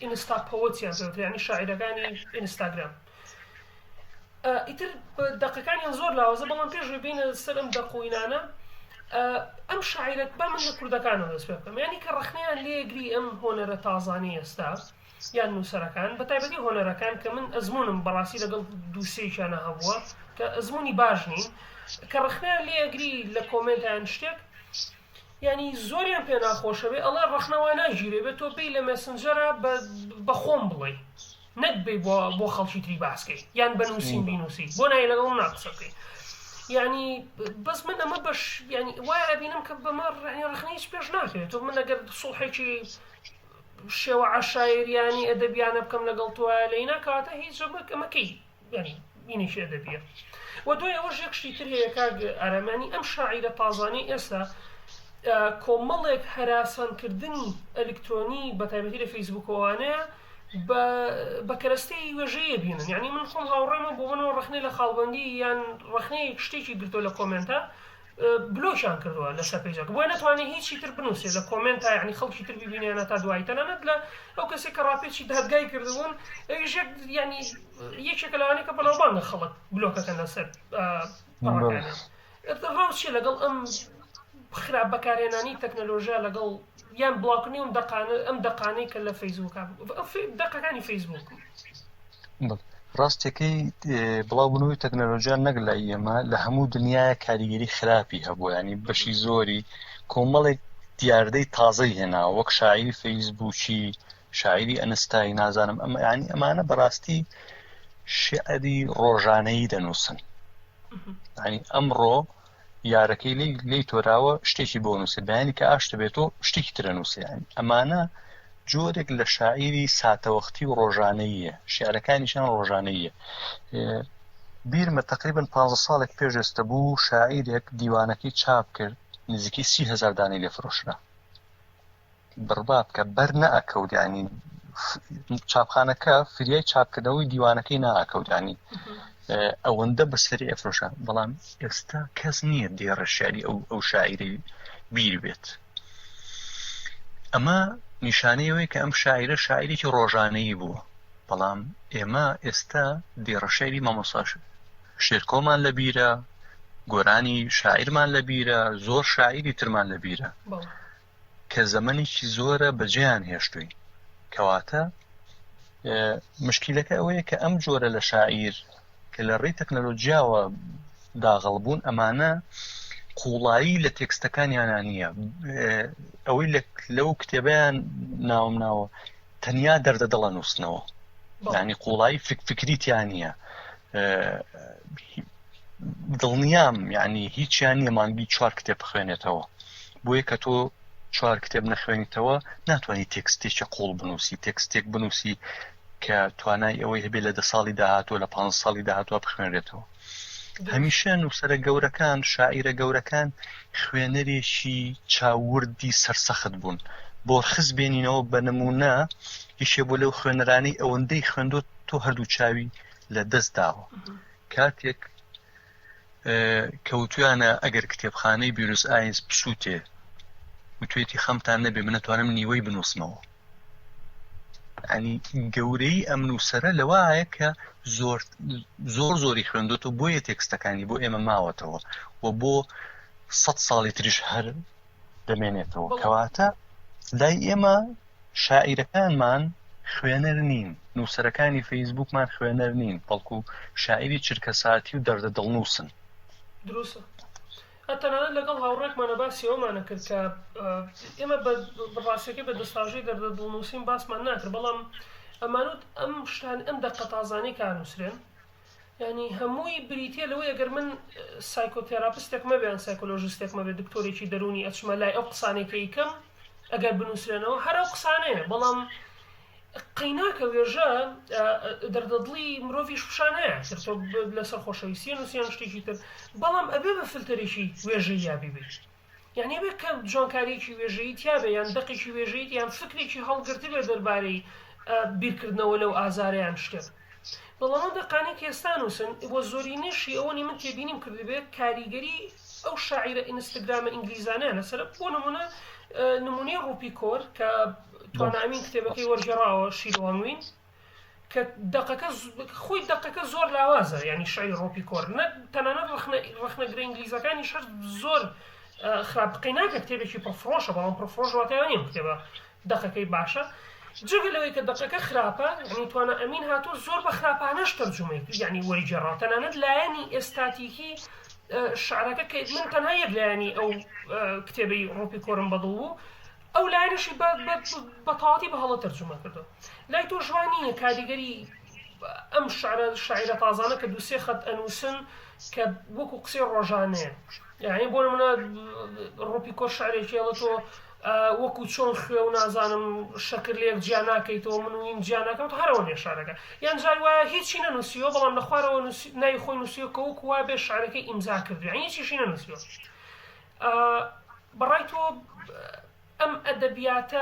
ئینستا poets یان پێ وترێ یانی شاعیرەکانی ئینستاگرام ئیتر دەقەکانیان زۆر لاوازە بەڵام پێش بینە سەر ئەم دەق و ئینانە ئەم شاعیرە با من لە کوردەکانەوە دەست پێ بکەم یانی کە ڕەخنەیان لێگری ئەم هۆنەرە تازانەی ئێستا یان نووسەرەکان بە تایبەتی هۆنەرەکان کە من ئەزمونم بەڕاستی لەگەڵ دووسێکیانە هەبووە کە ئەزمموی باش نین کە ڕەخنەیان لێگری لە کۆمێنتیان شتێک یانی زۆریان پێ ناخۆشە بێ ئەڵێ ڕەخنە وا ناگیرێ بێ تۆ بێی لە مێسنجەرا بە بە خۆم بڵێی نەک بێی بۆ بۆ خەڵکی تری باس کەی یان بە نووسین بینووسی بۆ نایە لەگەڵ منا قسە بکەی یعنی بەس من ئەمە بەش یعنی وای ئەبینم کە بەمە ڕەخنە ڕەخنە هیچ پێش ناکەوێت تۆ من ئەگەر سوڵحێکی شێوە عەشایریانی ئەدەبیانە بکەم لەگەڵ تۆ لەینا کەواتە هیچ ئەمە کەی یانی بینێکی ئەدەبیە و دوای ئەوەش یەک شتی تر هەیە کاک ئارام یانی ئەم شاعیرە تازانەی ئێستا کۆمەڵێک هەراسانکردنی ئەلکترۆنی بە تایبەتی لە فەیسبوکەوانەیە بە کەرەستەی وێژەیە بینن یعنی من خۆم هاوڕێمە بۆ منەوە ڕخنەی لە خاڵبندی یان ڕخنەی شتێکی گرتۆ لە کۆمنتە بلۆکیان کردووە لەسەر پەیجەکە بۆیە نەتوانێت هیچی تر بنووسێت لە کۆمێنتا یعنی خەڵکی تر ببینێ تا دوایی تەنانەت لە ئەو کەسێک کە ڕاپێچی دادگای کردبوون ئەویش یەک یعنی یەکێکە لەوانەیە کە بەناوبانگە خەڵک بلۆکەکەن لەسەر پەڕەکانیان ڕاو چیە لەگەڵ ئەم خراپ بەکارهێنانی تەکنەلۆژیا لەگەڵ یان بڵاوکردنی ئەم دەقانە ئەم دەقانەی کە لە فەیسبووکە دەقەکانی فەیسبووک ڕاستەکەی بڵاوبوونەوەی تەکنەلۆژیا نەک لای ئێمە لە هەموو دنیاە کاریگەری خراپی هەبوو ینی بەشی زۆری کۆمەڵێک دیاردەی تازەی هێناوە وەک شاعیری فەیسبووکی شاعیری ئەنستایی نازانم ئەمە ینی ئەمانە بەڕاستی شعری ڕۆژانەیی دەنووسن ینی ئەمڕۆ یارەکەی لی لی تۆراوە شتێکی بۆ نووسێ بەیانی کە ئاشتە بێتەوە شتێکی ترە نووسێ ینی ئەمانە جۆرێک لە شاعیری ساتەوەختی و ڕۆژانەییە شعرەکانیشان ڕۆژانەییە بیرمە تقریبا پ ساڵێک پێش ئێستا بوو شاعیرێک دیوانەکەی چاپ کرد نزیکەی 30هزار دانەی لێ فرۆشرا بڕوا بکە بەر نەئەکەوت یانی چاپخانەکە فریای چاپکردنەوەی دیوانەکەی ناکەوت ینی ئەوەندە بەسەری ئەفرۆشە بەڵام ئێستا کەس نییە دێڕە شعری ئەو ئەو شاعیرەی بیر بێت ئەمە نیشانەیەوەی کە ئەم شاعیرە شاعیرێکی ڕۆژانەیی بووە بەڵام ئێمە ئێستا دێڕە شعری مامۆساش شێرکۆمان لە بیرە گۆرانی شاعیرمان لە بیرە زۆر شاعیری ترمان لە بیرە کە زەمەنێکی زۆرە بەجێیان هێشتووین کەواتە. مشکیلەکە ئەوەیە کە ئەم جۆرە لە شاعیر کە لە ڕێی تەکنەلۆجیاوە داغڵ بوون ئەمانە قوڵایی لە تێکستەکانیانە نییە ئەوەی لەو کتێبیان ناوم ناوە تەنیا دەردە دڵە نووسنەوە ینی قوڵایی فکری تیا نییە دڵنیام یعنی هیچیان نییە مانگی چوار کتێب بخوێنێتەوە بۆیە کە تۆ چوار کتێب نەخوێنیتەوە ناتوانانی تێکستێکی قوڵ بنووسی تێکستێک بنووسی کە توانای ئەوەی هەبێت لە دە ساڵی داهاتوە لە پ ساڵی داهاتوە بخوێنرێتەوە هەمیشە نووسەرە گەورەکان شاعیرە گەورەکان خوێنەرێکی چاووردی سەرسەخت بوون بۆرخس بێنینەوە بە نمونە یەکێ بۆ لەو خوێنەرانەی ئەوەندەی خوێندۆ تۆ هەردوو چاوی لە دەست داوە کاتێک کەوتویانە ئەگەر کتێبخانەی بیروس ئاینس بسووتێ وتوێتی خەمتان نەبێ من ئەتوانم نیوەی بنووسمەوە ینی گەورەی ئەم نووسەرە لەوایە کە زۆر زۆر زۆری خوێندۆتەوە بۆیە تێکستەکانی بۆ ئێمە ماوەتەوە و بۆ سە ساڵی تریش هەر دەمێنێتەوە کەواتە لای ئێمە شاعیرەکانمان خوێنەر نین نووسەرەکانی فەیسبوکمان خوێنەر نین بەڵکو شاعیری چرکەساتی و دەردە دڵنووسن. دروستە تەنانەت لەگەڵ هاوڕێکمانە باسی ئەومانە کرد کە ئێمە بە ڕاستەکەی بە دەستاژەی دەردە دڵنووسین باسمان ناکرد بەڵام ئەمانوت ئەم شتان ئەم دەقە تازانەی کە نووسرێن یانی هەمووی بریتیە لەوەی ئەگەر من سایکۆتێراپستێک مەبێ یان سایکۆلۆژستێک مەبێ دکتۆرێکی دەروونی ئەچمە لای ئەو قسانەی کە ئیکەم ئەگەر بنووسرێنەوە هەر ئەو قسانەیە بەڵام قەیناکە وێژە دەردەدڵی مرۆڤیش پیشانەیە تر تۆ لەسەر خۆشەویستی نووسیان شتێکی تر بەڵام ئەبێ بە فلتەرێکی وێژەییا بیبەیت یانی ئەبێ کە جوانکاریەکی وێژەیی تیابێ یان دەقێکی وێژەیی یان فکرێکی هەڵگرتبێ دەربارەی بیرکردنەوە لەو ئازارە یان شتێک بەڵام ئەو دەقانەی کە ئێستا نووسن و زۆرینەشی ئەوەنی من تێبینیم کردبێ کاریگەری ئەو شاعیرە ئینستگرامە ئینگلیزانەیان لەسەرە بۆ نمونە نمونەی ڕوپی کۆر کە توانامین کتێبەکەی وەرگێڕاوە شیروانوین کە دەقەکە خۆی دەقەکە زۆر لاوازە یعنی شعری ڕۆپی کۆر نە تەنانەت ڕەخنە ڕەخنەگرە ئینگلیزەکانیش هەر زۆر خراپ قەی ناکە کتێبێکی پڕفرۆشە بەڵام پڕفرۆش واتای ئەوە نییە کتێبە دەقەکەی باشە جگە لەوەی کە دەقەکە خراپە یعنی توانا ئەمین هاتووە زۆر بە خراپانەش تەرجومەی یعنی وەریگێڕاوە تەنانەت لایەنی ئێستاتیکی شعرەکە کە من تەنها یەک لایەنی ئەو کتێبەی ڕۆپی کۆرم بەدڵ بوو ئەو لایەنەشی بە بە بە تەواوەتی بە هەڵە تەرجومە کردووە. لای تۆش وا نییە کاریگەری ئەم شعرە شاعیرە تازانە کە دوو سێ خەت ئەنووسن کە وەکو قسەی ڕۆژانەیە یعنی بۆ نمونە ڕۆپی کۆر شعرێکی ئەڵێ تۆ وەکو چۆن خوێ و نازانم شەکر لە یەک جیا ناکەیتەوە من و این جیا ناکەم تۆ هەرەوە نیە شعرەکە یان جاری وایە هیچی نەنووسیوە بەڵام لە خوارەوە ناوی خۆی نووسیوە کە وەکو وا بێ شعرەکەی ئیمزا کردووە یعنی هیچیشی نەنووسیوە بەڕای تۆ ئەم ئەدەبیاتە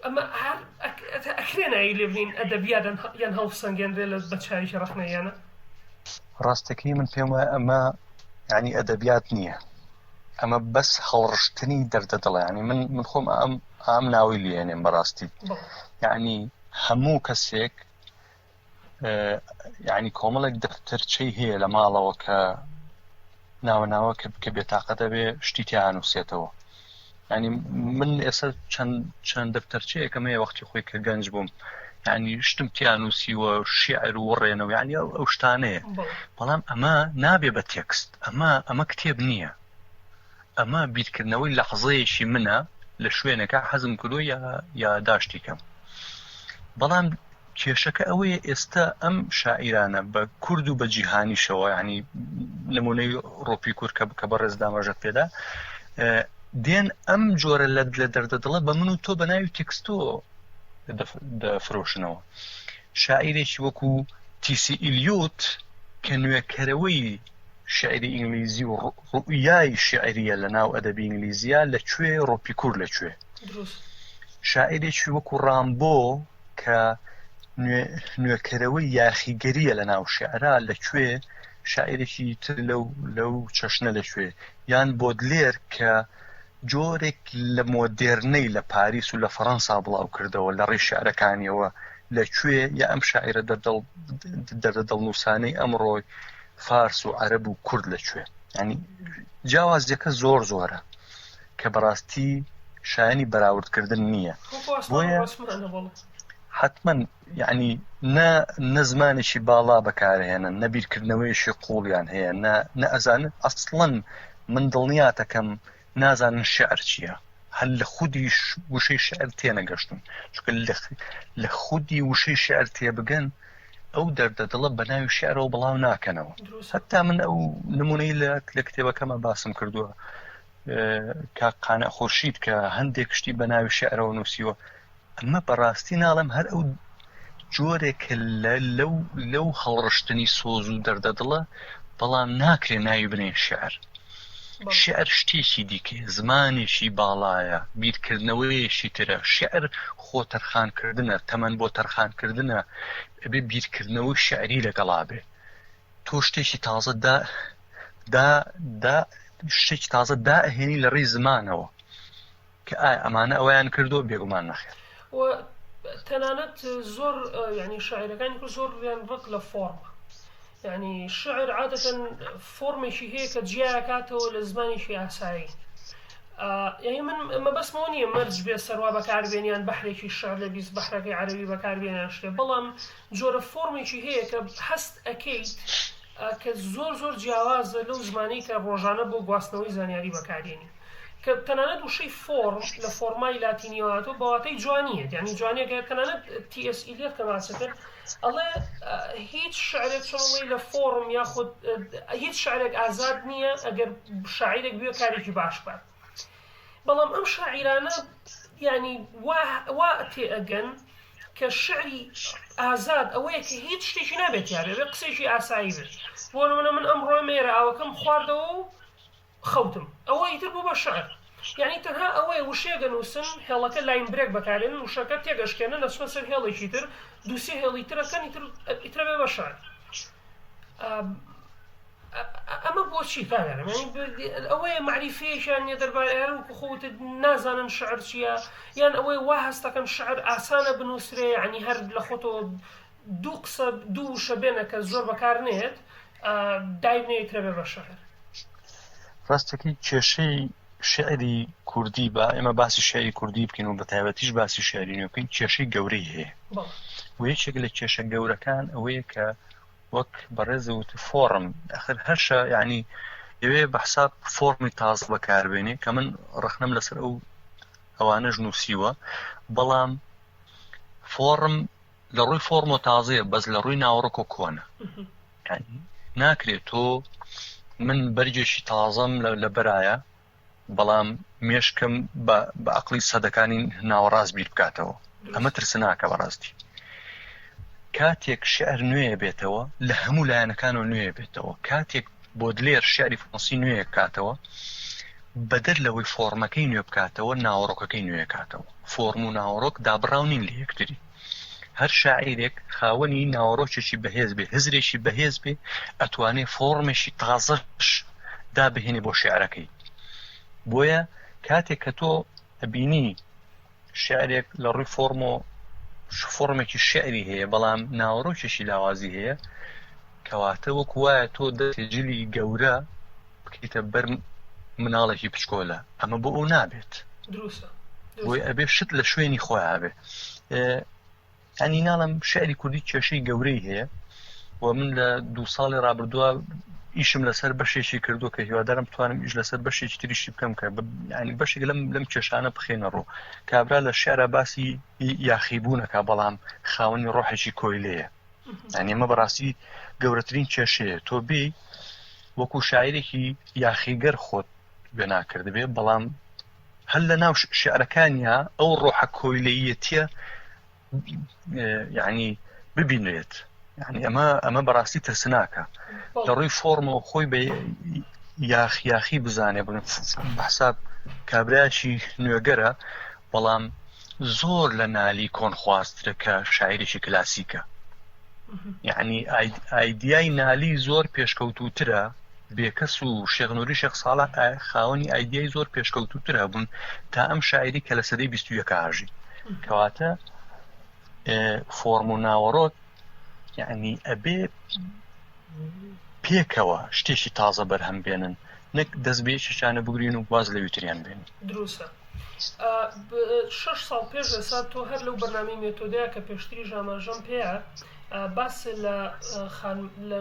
ئەمە هەر ئەکرێ ناوی لێ بنین ئەدەبیات یان هەڵبسەنگێنرێ لە بە چاوێکی ڕەخنەییانە؟ ڕاستەکەی من پێم وایە ئەمە یعنی ئەدەبیات نییە ئەمە بەس هەڵڕشتنی دەردە دڵە ینی من من خۆم ئەم ئام ناوی لێنێم بەڕاستی یعنی هەموو کەسێک یعنی کۆمەڵێک دەفتەرچەی هەیە لە ماڵەوە کە ناوە ناوە کە کە بێتاقە دەبێ شتی تیا نووسێتەوە ینی من ئێستا چەند چەند دەفتەرچەیەکەم هەیە وەختی خۆی کە گەنج بووم ینی شتم تیا نووسیوە شیعر و وڕێنەوە یعنی ئەو ئەو شتانەیە بەڵام ئەمە نابێ بە تێکست ئەمە ئەمە کتێب نییە ئەمە بیرکردنەوەی لەحزەیەکی منە لە شوێنەکە حەزم کردو یا یا داشتی کەم بەڵام کێشەکە ئەوەیە ئێستا ئەم شاعیرانە بە کورد و بە جیهانیشەوە یعنی نمونەی ڕۆپی کورد کە کە بەڕێز داماژەت پێدا دێن ئەم جۆرە لە لە دەردە دڵە بە من و تۆ بە ناوی تێکستۆ دەفرۆشنەوە شاعیرێکی وەکو تیسی ئیلیوت کە نوێکەرەوەی شعری ئینگلیزی و ڕوئیای شعریە لە ناو ئەدەبی ئینگلیزیە لە کوێ ڕۆپیکور لە کوێ شاعیرێکی وەکو ڕامبۆ کە نوێکەرەوەی یاخیگەریە لە ناو شعرا لە کوێ شاعیرێکی تر لەو لەو چەشنە لە کوێ یان بۆدلێر کە جۆرێک لە مۆدێرنەی لە پاریس و لە فەڕەنسا بڵاو کردەوە لە ڕێی شعرەکانیەوە لە کوێ یا ئەم شاعیرە دەردەڵ دەردە دڵنووسانەی ئەمڕۆی فارس و عەرەب و کورد لە کوێ ینی جیاوازیەکە زۆر زۆرە کە بەڕاستی شایانی بەراوردکردن نییە بۆیە. حەتمەن یەعنی نە نە زمانێکی باڵا بەکارهێنن نە بیرکردنەوەیەکی قوڵیان هەیە نە نە ئەزانن ئەسڵەن من دڵنیاتەکەم نازانن شعر چییە هەر لە خودی وشەی شعر تێنەگەشتون چونکە لە خودی وشەی شعر تێبگەن ئەو دەردە دڵە بە ناوی شعرەوە بڵاو ناکەنەوە هەتا من ئەو نمونەی لە لە کتێبەکەمە باسم کردووە کاک قانع خورشید کە هەندێک شتی بە ناوی شعرەوە نووسیوە ئەمە بەڕاستی ناڵێم هەر ئەو جۆرێکە لە لەو لەو هەڵڕشتنی سۆز و دەردە دڵە بەڵام ناکرێ ناوی بنێین شیعر. شیعر شتێکی دیکەیە، زمانێکی باڵایە، بیرکردنەوەیەکی ترە. شیعر خۆ تەرخانکردنە، تەمەن بۆ تەرخانکردنە، ئەبێ بیرکردنەوەی شیعری لەگەڵا بێ. تۆ شتێکی تازە دا دا دا شتێکی تازە دائەهێنی لە ڕێی زمانەوە. کە ئایا ئەمانە ئەوەیان کردووە؟ بێگومان نەخێر. و تەنانەت زۆر یانی شاعیرەکانی کورد زۆریان ڕق لە فۆڕمە. یانی شعر عادەتەن فۆرمێکی هەیە کە جیاکاتەوە لە زمانێکی ئاسایی. یانی من مەبەستمەوە نییە مەرج بێ سەروا بەکاربێن یان بەحرێکی شعر لە 20 بەحرەکەی عەرەبی بەکاربێن یان شتێ بەڵام جۆرە فۆرمێکی هەیە کە هەست ئەکەیت کە زۆر زۆر جیاوازە لەو زمانەی کە ڕۆژانە بۆ گواستنەوەی زانیاری بەکارێنی. کە تەنانەت وشەی فۆرم لە فۆرمای لاتینیەوە هاتووە بە واتای جوانییە یانی جوانیەکە تەنانەت تی ئێس ئیلیەت کە باسی کرد ئەڵێ هیچ شعرێک چۆن ئەڵێی لە فۆرم یاخود هیچ شعرێک ئازاد نییە ئەگەر شاعیرێک بوێ کارێکی باش بکات بەڵام ئەم شاعیرانە یانی وا وا تێئەگەن کە شعری ئازاد ئەوەیە کە هیچ شتێکی نابێت تیابێ بێ قسەیەکی ئاسایی بێت بۆ نمونە من ئەمڕۆ مێرە ئاوەکەم خواردەوە و خەوتم ئەوە ئیتر بوو بە شعر یانی تەنها ئەوەیە وشەیەک ئەنووسن هێڵەکە line break بەکارێنن وشەکە تێک ئەشکێنن ئەچنە سەر هێڵێکی تر دووسێ هێڵی تر ئەکەن ئیتر ئیتر ئەبێ بە شعر ئەمە بۆچی کاکارم یانی ئەوەیە مەعریفەیەکیان نییە دەربارەی هەر وەکو خۆ وتت نازانن شعر چییە یان ئەوەیە وا هەستەکەن شعر ئاسانە بنووسرێ یعنی هەر لە خۆتەوە دوو قسە دوو وشە بێنە کە زۆر بەکار نێت دایبنێ ئیترە بێ بە شعر. ڕاستەکەی کێشەی شعری کوردی با ئێمە باسی شعری کوردی بکەین و بە تایبەتیش باسی شعری نوێ بکەین کێشەی گەورەی هەیە و یەکێک لە کێشە گەورەکان ئەوەیە کە وەک بەڕێز وت فۆڕم ئەخر هەرشە یعنی ئەوێ بە حساب فۆڕمی تازە بەکاربێنێ کە من ڕەخنەم لەسەر ئەو ئەوانەش نووسیوە بەڵام فۆڕم لە ڕووی فۆڕمەوە تازەیە بەس لە ڕووی ناوەڕۆکەوە کۆنە یانی ناکرێت تۆ من بەرگێکی تازەم لە بەرایە بەڵام مێشکم بە عقلی سەدەکانی ناوەڕاست بیر بکاتەوە ئەمە ترسناکە بەڕاستی کاتێک شعر نوێ بێتەوە لە هەموو لایەنەکانەوە نوێ بێتەوە کاتێک بۆدلێر شعری فڕەنسی نوێ کاتەوە بەدەر لەوەی فۆڕمەکەی نوێ بکاتەوە ناوەڕۆکەکەی نوێ کاتەوە فۆرم و ناوەڕۆک دابڕاو نین لە یەکتری. هەر شاعیرێک خاوەنی ناوەڕۆکێکی بەهێز بێ، هزرێکی بەهێز بێ، ئەتوانێ فۆڕمێکی تازەش دابهێنێ بۆ شیعرەکەی. بۆیە کاتێک کە تۆ ئەبینی شیعرێک لە ڕووی فۆرمۆ فۆڕمێکی شیعری هەیە بەڵام ناوەڕۆکێکی لاوازی هەیە، کەواتە وەکو وایە تۆ دەستێ جلی گەورە بکەیتە بەر مناڵێکی بچکۆلە ئەمە بۆ ئەو نابێت دروستە بۆی ئەبێ شت لە شوێنی خۆیان بێ ئەنی ناڵم شعری کوردی کێشەی گەورەی هەیە و من لە دوو ساڵی ڕابردووە ئیشم لەسەر بەشێکی کردو کە هیوادارم بتوانم ئیش لەسەر بەشێکی تریشی بکەم کە ینی بەشێک لەم لەم کێشانە بخێنە ڕوو کابرا لە شعرا باسی یاخیبوونەکە بەڵام خاوەنی ڕۆحێکی کۆیلەیە یانی ئەمە بەڕاستی گەورەترین کێشەیە تۆ بێ وەکو شاعیرێکی یاخیگەر خۆت وێنا کردبێ بەڵام هەر لە ناو شعرەکانیا ئەو ڕۆحە کۆیلەیەتیە یعنی ببینرێت یعنی ئەمە ئەمە بەڕاستی ترسناکە لە ڕووی فۆرمەوە خۆی بە یاخ یاخی بزانێ بڵێ بەحساب کابراکی نوێگەرە بەڵام زۆر لە نالی کۆنخوازترە کە شاعیرێکی کلاسیکە. یەعنی ئایدیای نالی زۆر پێشکەوتووترە، بێکەس و شێخ نوری شێخ ساڵح خاوەنی ئایدیای زۆر پێشکەوتووتر هەبوون تا ئەم شاعیری کە لە سەدەی 21 ئاژی. کەواتە فۆرم و ناوەڕۆک یەعنی ئەبێ پێکەوە شتێکی تازە بەرهەم بێنن نەک دەست بە یەکێکیانە بگرین و واز لەوی تریان بێنین. دروستە. شەش ساڵ پێش ئێستا تۆ هەر لەو بەرنامەی مێتۆدەیە کە پێشتریش ئاماژەم پێیە باس لە خان لە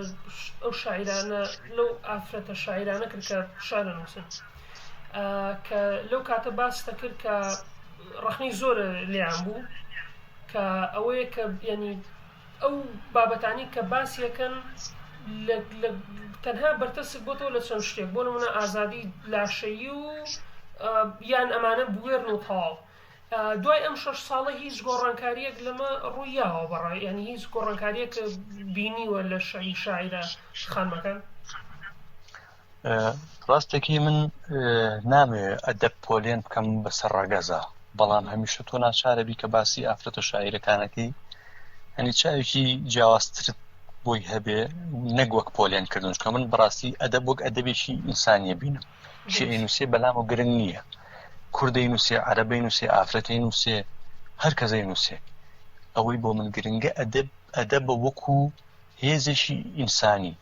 ئەو شاعیرانە لەو ئافرەتە شاعیرانە کرد کە شعر ئەنووسن کە لەو کاتە باس دەکرد کە ڕەخنەی زۆر لێیان بوو کە ئەوەیە کە یعنی ئەو بابەتانی کە باسیەکەن لە تەنها بەرتەسک بۆتەوە لە چەند شتێک بۆ نمونە ئازادی لاشەیی و یان ئەمانە بوێرن و تەواو دوای ئەم شەش ساڵە هیچ گۆڕانکاریەک لەمە ڕووی یاوە بەڕای یعنی هیچ گۆڕانکاریەک بینیوە لە شعری شاعیرە خانمەکان؟ ڕاستەکەی من نامەوێ ئەدەب پۆلێن بکەم بەسەر ڕەگەزا بەڵام هەمیشە تۆ ناچارە بی کە باسی ئافرەتە شاعیرەکانەکەی هەنی چاوێکی جیاوازترت بۆی هەبێ نەک وەک پۆلێن کردن چونکە من بەڕاستی ئەدەب وەک ئەدەبێکی ئینسانیە بینم کێ ئەینوسێ بەلامەوە گرنگ نییە کوردەی نووسێ عەرەبەی نووسێ ئافرەتەی نووسێ هەر کەسەی نووسێ ئەوەی بۆ من گرنگە ئەدەب ئەدەبە وەکو هێزێکی ئینسانی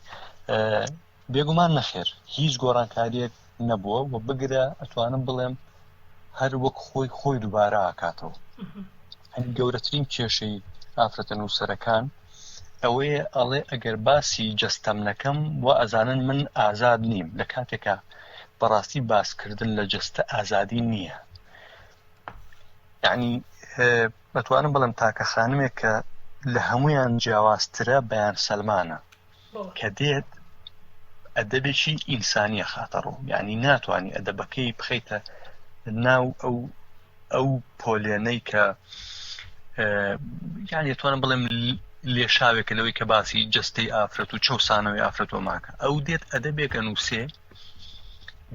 بێگومان نەخێر هیچ گۆڕانکاریەک نەبووە و بگرە ئەتوانم بڵێم هەر وەک خۆی خۆی دووبارە ئاکاتەوە هەنی گەورەترین کێشەی ئافرەتە نووسەرەکان ئەوەیە ئەڵێ ئەگەر باسی جەستەم نەکەم وا ئەزانن من ئازاد نیم لە کاتێکا بەڕاستی باسکردن لە جەستە ئازادی نییە یعنی ئەتوانم بڵێم تاکە خانمێک کە لە هەمویان جیاوازترە بەیان سەلمانە کە دێت ئەدەبێکی ئینسانیە خاتە ڕوو یعنی ناتوانانی ئەدەبەکەی بخەیتە ناو ئەو ئەو پۆلێنەی کە یان دەتوانم بڵێم لێشاوێکە لەوەی کە باسی جەستەی ئافرەت و چەسانەوەی ئافرەت و ماکە ئەو دێت ئەدەبێکە نووسێ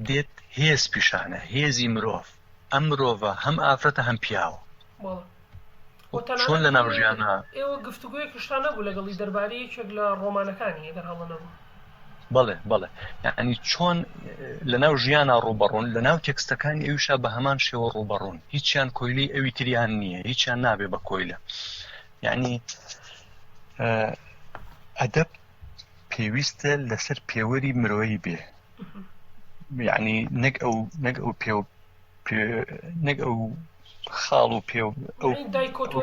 دێت هێز پیشانە هێزی مرۆڤ ئەم مرۆڤە هەم ئافرەتە هەم پیاوە چۆن لە ناو ژیانە ئێوە گفتوگۆیەکیشتان نەبوو لەگەڵی دەربارەی یەکێک لە ڕۆمانەکانی ئەگەر هەڵە نەبووم. بەڵێ بەڵێ یعنی چۆن لە ناو ژیانە ڕووبەڕوون لە ناو تێکستەکانی ئەویشا بە هەمان شێوە ڕووبەڕوون هیچیان کۆیلەی ئەوی تریان نییە هیچیان نابێ بە کۆیلە یعنی ئەدەب پێویستە لەسەر پێوەری مرۆیی بێ یعنی نەک ئەو نەک ئەو پێ نەک ئەو خاڵ و پێ ئەو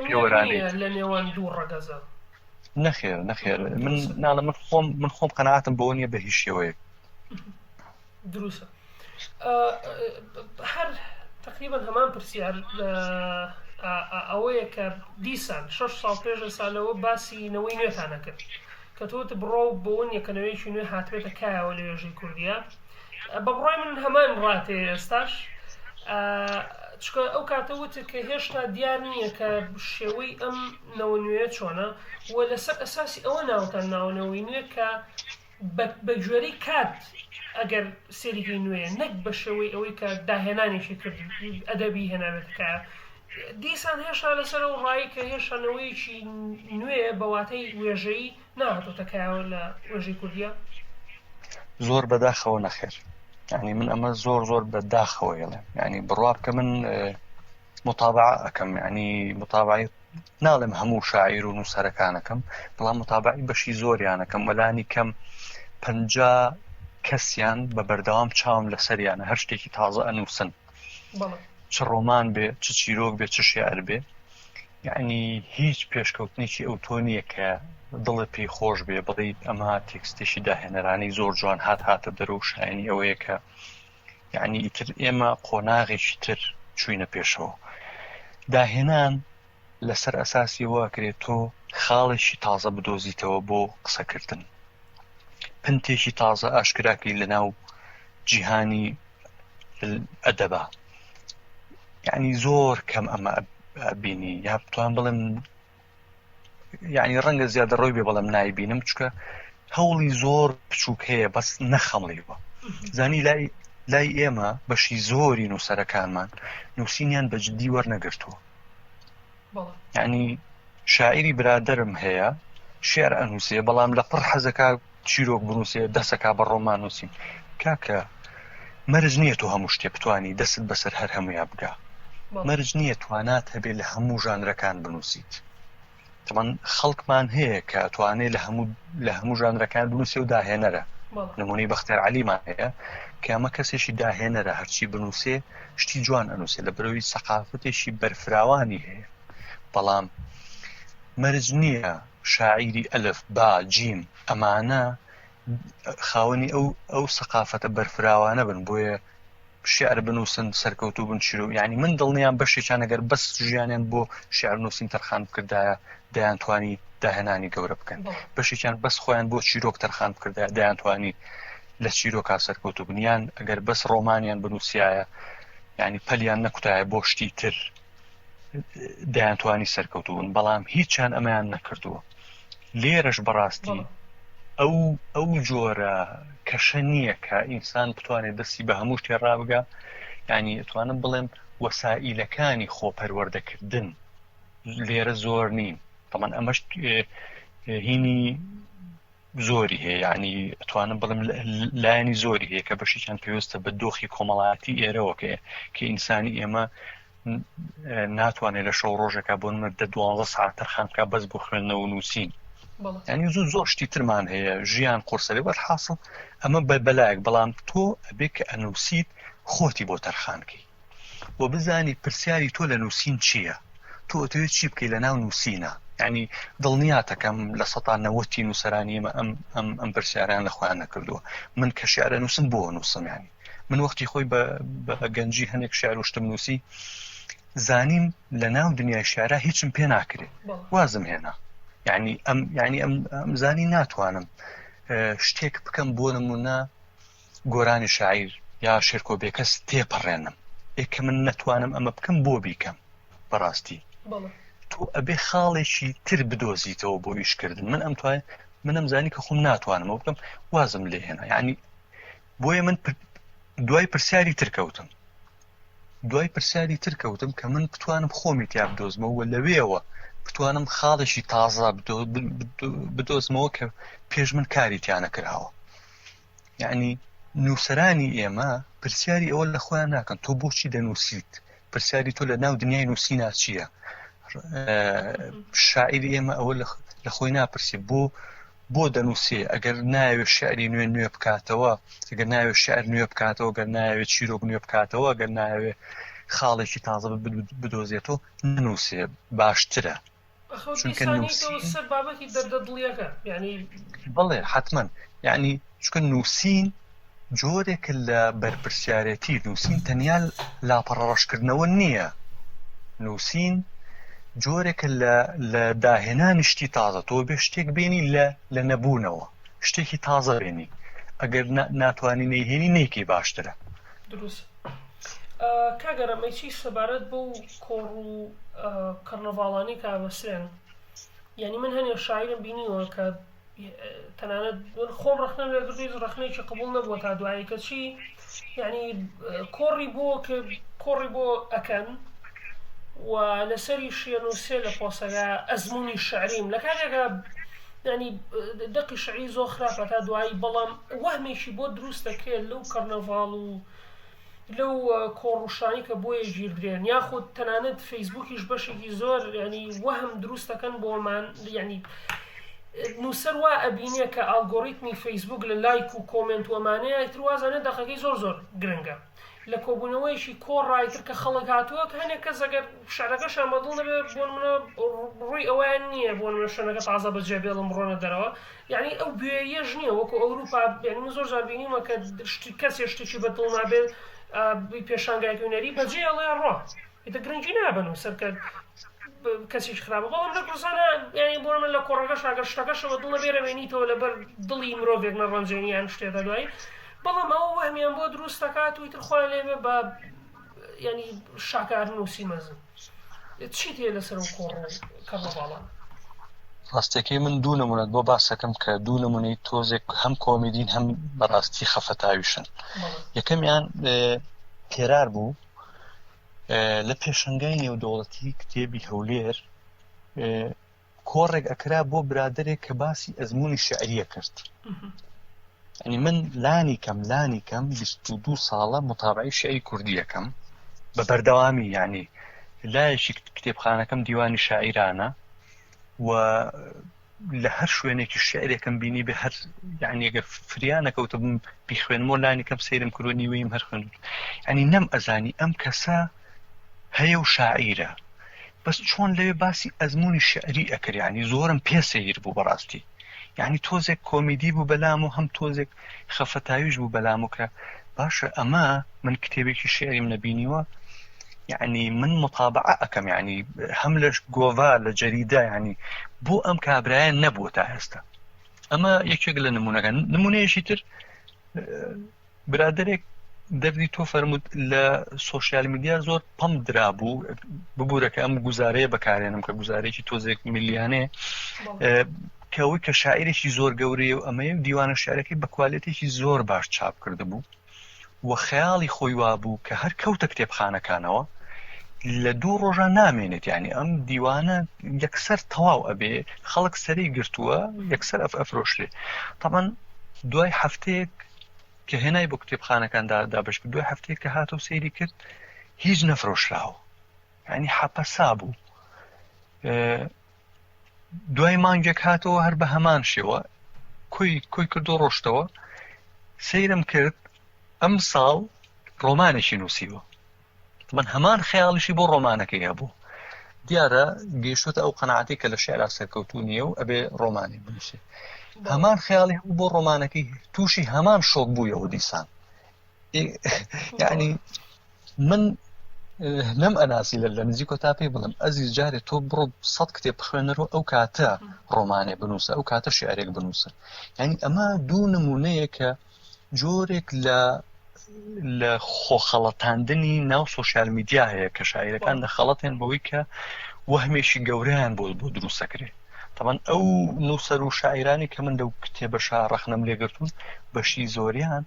پێوەرانەی لە نێوان دوو ڕەگەزە. نەخێر نەخێر من ناڵە من خۆم من خۆم قەناعەتم بەوە نییە بە هیچ شێوەیەک. دروستە هەر تقریبا هەمان پرسیار ئەوەیە کە دیسان شەش ساڵ پێش ئێستا لەوە باسی نەوەی نوێتانە کرد کە تۆ بڕۆ بەوە نییە کە نەوەیەکی نوێ هاتبێتە کایەوە لە وێژەی کوردیە بە بڕای من هەمان ڕاتێ ئێستاش چکە ئەو کاتە وت کە هێشتا دیار نییە کە شێوەی ئەم نەوە نوێیە چۆنە و لەسەر ئەساسی ئەوە ناوتان ناوە نەوەی نوێ کە بە گوێرەی کات ئەگەر سێریکی نوێیە نەک بە شێوەی ئەوەی کە داهێنانێکی کرد ئەدەبی هێناوێتە کایە دیسان هێشتا لەسەر ئەو ڕای کە هێشتا نەوەیەکی نوێ بە واتەی وێژەیی نەهاتۆتە کایەوە لە وێژەی کوردیە؟ زۆر بەداخەوە نەخێر یعنی من ئەمە زۆر زۆر بەداخەوە ئەڵێم یعنی بڕوا بکە من متابعە ئەەکەم یعنی متابعی ناڵێم هەموو شاعیر و نووسەرەکانەکەم بەڵام متابعی بەشی زۆریانەکەم وەلانی کەم پ کەسیان بە بەردەوام چاوم لەسەریانە هەر شتێکی تازە ئەنووسن چ ڕۆمان بێ چ چیرۆک بێ چ شعر بێ یەعنی هیچ پێشکەوتنێکی ئەوتۆ نییە کە دڵت پێی خۆش بێ بڵێیت ئەمە تێکستێکی داهێنەرانەی زۆر جوان هات هاتە دەرەوە و شایەنی ئەوەیە کە یعنی ئیتر ئێمە قۆناغێکی تر چوینە پێشەوە داهێنان لەسەر ئەساسی ئەوە ئەکرێت تۆ خاڵێکی تازە بدۆزیتەوە بۆ قسەکردن پنتێکی تازە ئاشکراکەی لەناو جیهانی ئەدەبا یعنی زۆر کەم ئەمە بینی یا بتوان بڵێم یعنی ڕەنگە زیادە ڕۆی بێ بەڵێم نایبینم چکە هەوڵی زۆر بچووک هەیە بەس نەخەمڵیوە زانی لای لای ئێمە بەشی زۆری نووسەرەکانمان نووسینیان بە جددی وەرنەگرتووە یعنی شاعیری برادرم هەیە شعر ئەنووسێ بەڵام لە پڕ حەزەکە چیرۆک بنووسێ دەسەکا بە ڕۆمان نووسین کاکە مەرج نییە تۆ هەموو شتێ بتانی دەست بەسەر هەر هەموویا بگا مەرج نییە توانات هەبێ لە هەموو ژانرەکان بنووسیت تەمان خەڵکمان هەیە کە توانێت لە هەموو لە هەموو ژانرەکان بنووسێ و داهێنەرە. نمونەی بەختیار عەلیمان هەیە کە ئەمە کەسێکی داهێنەرە هەرچی بنووسێ شتی جوان ئەنووسێ لە برەوی سەقافەتێکی بەرفراوانی هەیە بەڵام مەرج نییە شاعیری ئەلف با جیم ئەمانە خاوەنی ئەو ئەو سەقافەتە بەرفراوانە بن بۆیە شیعر بنووسن سەرکەوتوو بن چیرۆک یانی من دڵنیام بەشێکیان ئەگەر بەس ژیانیان بۆ شیعر نووسین تەرخان بکردایە دەیانتوانی داهێنانی گەورە بکەن بەشێکیان بەس خۆیان بۆ چیرۆک تەرخان بکردایە دەیانتوانی لە چیرۆکا سەرکەوتوو بن یان ئەگەر بەس ڕۆمانیان بنووسایە یعنی پەلیان نەکوتایە بۆ شتی تر دەیانتوانی سەرکەوتوو بن بەڵام هیچیان ئەمەیان نەکردووە لێرەش بەڕاستی ئەو ئەو جۆرە کەشە نییە کە ئینسان بتوانێت دەستی بە هەموو شتێ ڕابگا یعنی ئەتوانم بڵێم وەسائیلەکانی خۆپەروەردەکردن لێرە زۆر نین تەمان ئەمەش هینی زۆری هەیە یعنی ئەتوانم بڵێم لایەنی زۆری هەیە کە بەشێکیان پێویستە بە دۆخی کۆمەڵایەتی ئێرەوە کە کە ئینسانی ئێمە ناتوانێت لە شەو ڕۆژێکا بۆ نمە دە دوانزە ساعت تەرخان بکە بەس بۆ خوێندنەوە و نووسین ینی زۆر زۆر شتی ترمان هەیە ژیان قورسەێ وەرحاصل ئەمە بە بەلایەک بەڵام تۆ ئەبێ کە ئەنووسیت خۆتی بۆ تەرخانکەی و بزانی پرسیاری تۆ لە نووسین چییە؟ تۆ ئەتەوێت چی بکەی لە ناو نووسینە؟ یعنی دڵنیاتەکەم لە سەتا نەوەتی نووسەرانی ئێمە ئەم ئەم ئەم پرسیاران لە خۆیان نەکردووە من کە شعرە نووسم بۆ نووسم یعنی من وەختی خۆی بە بە گەنجی هەنێک شعر و شتم نووسی زانیم لە ناو دنیای شعرا هیچم پێ ناکرێ وازم هێنا یعنی ئەم یعنی ئەم ئەم زانی ناتوانم شتێک بکەم بۆ نمونە گۆرانی شاعیر یا شێرکۆ بێکەس تێپەڕێنم ئێ کە من نەتوانم ئەمە بکەم بۆ بیکەم بەڕاستی تۆ ئەبێ خاڵێکی تر بدۆزیتەوە بۆ ئیشکردن من ئەم توای منم زانی کە خۆم ناتوانم ئەو بکەم وازم لێ هێنا یعنی بۆیە من دوای پرسیاری تر کەوتم دوای پرسیاری تر کەوتم کە من بتوانم خۆمی تیا بدۆزمەوە لەوێوە بتوانم خاڵێکی تازە بدۆزمەوە کە پێش من کاری تیا نەکراوە یعنی نووسەرانی ئێمە پرسیاری ئەوە لە خۆیان ناکەن تۆ بۆچی دەنووسیت پرسیاری تۆ لە ناو دنیای نووسینا چییە شاعیری ئێمە ئەوە لە خۆی ناپرسی بۆ بۆ دەنووسێ ئەگەر ناوێ شعری نوێ نوێ بکاتەوە ئەگەر ناوێ شعر نوێ بکاتەوە گەر ناوێ چیرۆک نوێ بکاتەوە گەر ناوێ خاڵێکی تازە بدۆزێتەوە ننووسێ باشترە چونکە نووسین سەر بابەتی دەردە دڵیەکە یعنی بەڵێ حتمما یعنی چونکە نووسین جۆرێک لە بەرپرسیارەتی نووسین تەنیا لاپەڕە ڕەشکردنەوە نییە نووسین جۆرێکە لە لە داهێنانی شتی تازە تۆ بێ شتێک بێنی لە لە نەبوونەوە شتێکی تازە بێنی ئەگەر ناتوانانی نەیهێنی نیکی باشترە دروست کاک ئارام ئەی چی سەبارەت بەو کۆڕ و کەرنەڤاڵانەی کە ئەبەسرێن یعنی من هەنێ شاعیرم بینیوە کە تەنانەت من خۆم ڕەخنەم لێ گرتووە هیچ ڕەخنەیەکی قبوڵ نەبووە تا دوایی کەچی یعنی کۆڕی بۆ کە کۆڕی بۆ ئەکەن و لەسەری شێنووسێ لە پۆسەکە ئەزمموی شعریم لە کاتێکا ینی دەقی شعری زۆر خراپە تا دوایی بەڵام وەهمێکی بۆ دروست دەکرێت لەو کەرنەڤاڵ و لەو کۆڕ و شتانەی کە بۆیە گیردرێن یاخود تەنانەت فەیسبووکیش بەشێکی زۆر ینی وەهم دروست دەکەن بۆمان ینی نووسەر وا ئەبینێ کە ئالگۆریتمی فەیسبوک لە لایک و کۆمێنت و ئەمانەیە ئیتر وازانێ دەقەکەی زۆر زۆر گرنگە لە کۆبوونەوەیەکی کۆڕا ئیتر کە خەڵک هاتووە کە هەنێک کەس ئەگەر شعرەکەشیان بە دڵ نەبێ بۆ نمونە ڕووی ئەوەیان نییە بۆ نمونە شوێنەکە تازە بەجێ بێڵم بڕۆنە دەرەوە یعنی ئەو بوێریەش نییە وەکو ئەوروپا یعنی من زۆر جار بینیومە کە کەسێ شتێکی بە دڵ نابێت پێشانگایەکی هونەری بەجێ ئەڵێ ڕۆ ئیتر گرنگی نابن و سەر کە کەسێکی خراپە بەڵام لە کوردستانە یعنی بۆ من لە کۆڕەکەش ئەگەر شتەکەشەوە دڵ نەبێ رەوێنیتەوە لەبەر دڵی مرۆڤێک نەڕەنجێنی یان شتێکە دوایی بەڵام ئەوە وەهمیان بۆ دروست دەکات و ئیتر خۆیان لێ بە ینی شاکار نووسی مەزن چیت هەیە لەسەر ئەو کۆڕ و کەڕنەڤاڵانە؟ ڕاستەکەی من دوو نمونەت بۆ باسەکەم کە دوو نمونەی تۆزێک هەم کۆمیدین هەم بەڕاستی خەفەتاویشن یەکەمیان پێرار بوو لە پێشنگای نێودەوڵەتی کتێبی هەولێر کۆڕێک ئەکرا بۆ برادێک کە باسی ئەزمموی شعریە کرد ئەنی من لانی کەم لانی کەم 22 ساڵە متابعی شعری کوردیەکەم بە بەردەوامی یعنی لایەکی کتێبخانەکەم دیوانی شاعیرانە و لە هەر شوێنێکی شعرێکم بینی بێ هەر یعنی ئەگەر فریا نەکەوتبم بیخوێنمەوە لانی کەم سەیرم کردووە نیوەیم هەر خوێند یعنی نەم ئەزانی ئەم کەسە هەیە و شاعیرە بەس چۆن لەوێ باسی ئەزمموی شعری ئەکرد یعنی زۆرم پێ سەیر بوو بەڕاستی یعنی تۆزێک کۆمیدی بوو بەلام و هەم تۆزێک خەفەتاویش بوو بەلام و کە باشە ئەمە من کتێبێکی شعریم نەبینیوە یعنی من مطابعە ئەکەم یعنی هەم لە گۆڤار لە جەریدە یعنی بۆ ئەم کابرایە نەبووە تا ئێستا ئەمە یەکێک لە نمونەکان نمونەیەکی تر برادێک دەردی تۆ فەرمووت لە سوۆسیال میدیا زۆر پەم درابوو ببوورەکە ئەم گوزارەیە بەکارێنم کە گوزارێکی تۆزێک ملیانێ کەەوەی کە شاعرێکی زۆر گەورەیە و ئەمەیە و دیوانە شعرەکەی بە کوالێتێکی زۆر باش چاپ کردبوو و خەیاڵی خۆی وابوو کە هەر کەوتە کتێبخانەکانەوە لە دوو ڕۆژا نامێنێت یانی ئەم دیوانە یەکسەر تەواو ئەبێ خەڵک سەری گرتووە یەکسەر ئەف ئەفرۆشرێ تەبەن دوای هەفتەیەک کە هێنای بۆ کتێبخانەکان دابش کرد دوای هەفتەیەک کە هاتەوە سەیری کرد هیچ نەفرۆشراوە یعنی حەپەسا بوو دوای مانگێک هاتەوە هەر بە هەمان شێوە کۆی کۆی کردو ڕۆشتەوە سەیرم کرد ئەم ساڵ ڕۆمانێکی نووسیوە من هەمان خەیاڵیشی بۆ ڕۆمانەکەی هەبوو دیارە گەیشتۆتە ئەو قەناعەتی کە لە شعرا سەرکەوتوو نییە و ئەبێ ڕۆمانی بنووسێ هەمان خەیاڵی هەبوو بۆ ڕۆمانەکەی تووشی هەمان شۆک بوویەوە دیسان یعنی من نەم ئەناسی لە لە نزیک تا پێی بڵم ئەزیز جارێ تۆ بڕۆ سەد کتێب بخوێنەرەوە ئەو کاتە ڕۆمانێ بنووسە ئەو کاتە شعرێک بنووسە یعنی ئەمە دوو نمونەیە کە جۆرێک لە لە خۆخەڵەتاندنی ناو سۆشیال میدیا هەیە کە شاعیرەکان دەخەڵەتێن بەوەی کە وەهمێکی گەورەیان بۆ بۆ دروستەکرێ تەبەن ئەو نووسەر و شاعیرانی کە من لەو کتێبەشا ڕەخنەم لێگرتوون بەشی زۆریان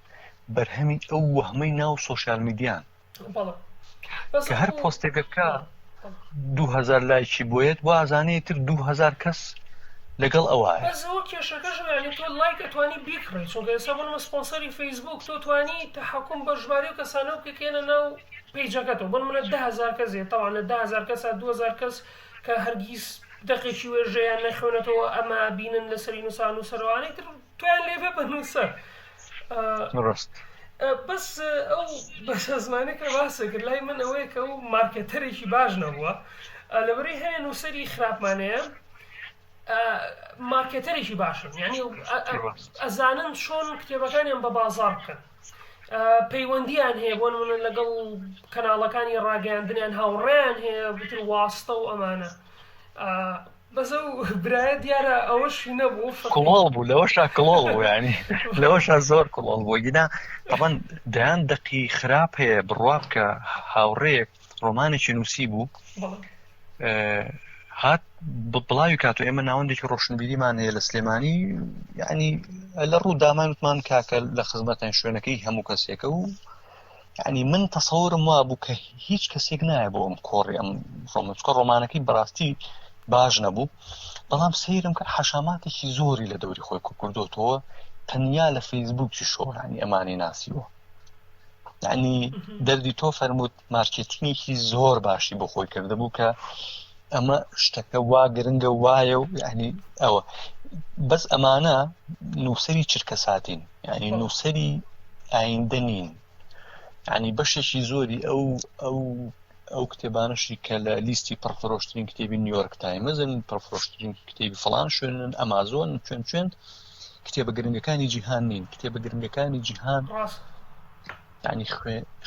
بەرهەمی ئەو وەهمەی ناو سۆشیال میدیان کە هەر پۆستێکە بکە 2000 لایکی بۆیەت وازانێ تر 2000 کەس لەگەڵ ئەوە بەس ئەوە کێشەکەش یعنی تۆ لایک ئەتوانی بیکڕی چونکە ئێستا بۆ نمونە سپۆنسەری فەیسبوک تۆ توانی تەحەکوم بە ژمارەی و کەسانەوە بکەی کە یەنە ناو پەیجەکەتەوە بۆ نمونە 10000 کەس هەیە تەبعەن لە 10000 کەسا 2000 کەس کە هەرگیز دەقێکی وێژەیان نەخوێنێتەوە ئەمە بینن لەسەری نووسان و سەرەوانەی تر تۆیان لێ بێ بە نووسەر ڕاست بەس ئەو بەشە زمانەی کە باست کرد لای من ئەوەیە کە ئەو مارکێتەرێکی باش نەبووە لەبەرەی هەیە نووسەری خراپمان هەیە مارکێتەرێکی باشن یعنی ئەزانن چۆن کتێبەکانیان بە بازار بکەن پەیوەندیان هەیە بۆ نمونە لەگەڵ کەناڵەکانی ڕاگەیاندنیان هاوڕێیان هەیە بتر واستە و ئەمانە بەس ئەو برایە دیارە ئەوەشی نەبوو فەقیر. کڵۆڵ بوو لەوەشا کڵۆڵ بوو یانی لەوەشا زۆر کڵۆڵ بوو گینا تەبەن دەیان دەقی خراپ هەیە بڕوا بکە هاوڕێیەک ڕۆمانێکی نووسی بوو بەڵێ. هات بڵاوی کات و ئێمە ناوەندێکی ڕۆشنبیریمان هەیە لە سلێمانی یعنی لە ڕوو دامان وتمان کاکە لە خزمەتان شوێنەکەی هەموو کەسێکە و یعنی من تەسەورم وا بوو کە هیچ کەسێک نایە بۆ ئەم کۆڕی ئەم ڕۆمە چکە ڕۆمانەکەی بەڕاستی باش نەبوو بەڵام سەیرم کە حەشاماتێکی زۆری لە دەوری خۆی کۆکردۆتەوە تەنیا لە فەیسبووکی شۆرانی ئەمانی ناسیوە یعنی دەردی تۆ فەرمووت مارکێتینگێکی زۆر باشی بۆ خۆی کردبوو کە ئەمە شتەکە وا گرنگە وایە و یعنی ئەوە بەس ئەمانە نووسری چرکەساتین یعنی نووسری ئایندە نین یعنی بەشێکی زۆری ئەو ئەو ئەو کتێبانەشی کە لە لیستی پڕفرۆشترین کتێبی نیویۆرک تایمزن پڕفرۆشترین کتێبی فلان شوێنن ئەمازۆن چوێن چوێن کتێبە گرنگەکانی جیهان نین کتێبە گرنگەکانی جیهان ڕاست یعنی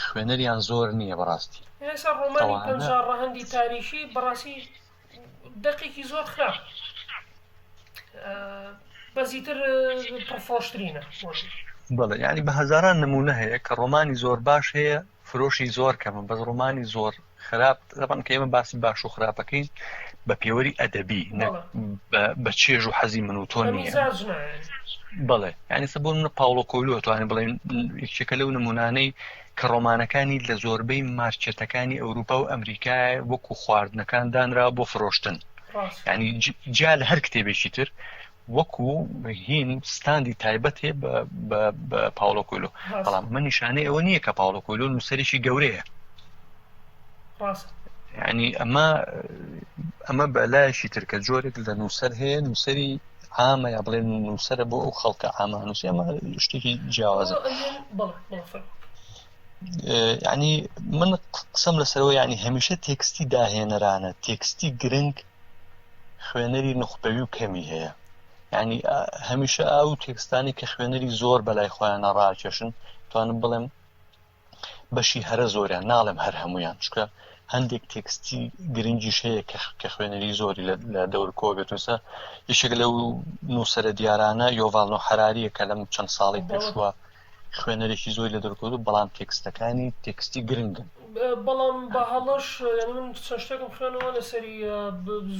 خوێنەریان زۆر نییە بەڕاستی ئێستا ڕۆمانی 50 ڕەهەندی تاریخی بەڕاستی دەقێکی زۆر خراپ بەزیتر پڕفرۆشترینە بەڵێ یعنی بە هەزاران نمونە هەیە کە ڕۆمانی زۆر باش هەیە فرۆشی زۆر کەمە بەس ڕۆمانی زۆر خراپ دەبن کە ئێمە باسی باش و خراپەکەین بە پێوەری ئەدەبی بە چێژ و حەزی من و تۆ نییە بەڵێ یعنی سە بۆ منە پاوڵۆ کۆیلۆ توانین بڵێن یەکێکە لەو نمونانەی کە ڕۆمانەکانی لە زۆربەی مارکێتەکانی ئەوروپا و ئەمریکای وەکو خواردنەکان دانرا بۆ فرۆشتن ینی جیا لە هەر کتێبێکی تر وەکو هین ستاندی تایبەت هەیە بە پاولۆ کۆیلۆ بەڵام ئەمە نیشانەی ئەوە نییە کە پاولۆ کۆیلۆ نووسەرێکی گەورەیە ینی ئەمە ئەمە بەلایەکی تر کە جۆرێک لە نووسەر هەیە نووسەری عامە یا بڵێن نووسەرە بۆ ئەو خەڵکە عامە نووسی ئەمە شتێکی جیاوازە. یعنی من قسەم لەسەرەوە یعنی هەمیشە تێکستی داهێنەرانە تێکستی گرنگ خوێنەری نوخبەوی و کەمی هەیە یعنی هەمیشە ئەو تێکستانی کە خوێنەری زۆر بەلای خۆیانە ڕاکێشن توانم بڵێم بەشی هەرە زۆریان ناڵێم هەر هەمویان چکە هەندێک تێکستی گرنگیش هەیە کە خوێنەری زۆری لە دەور کۆ بێت نووسە یەکێک لەو نووسرە دیارانە یۆڤالنۆ حەراریە کە لەم چەند ساڵی پێشوە خوێنەرێکی زۆری لە دەرکەوت بەڵام تێکستەکانی تێکستی گرنگن. بەڵام بە هەڵەش یانی من چەند شتێکم خوێنەوە لەسەری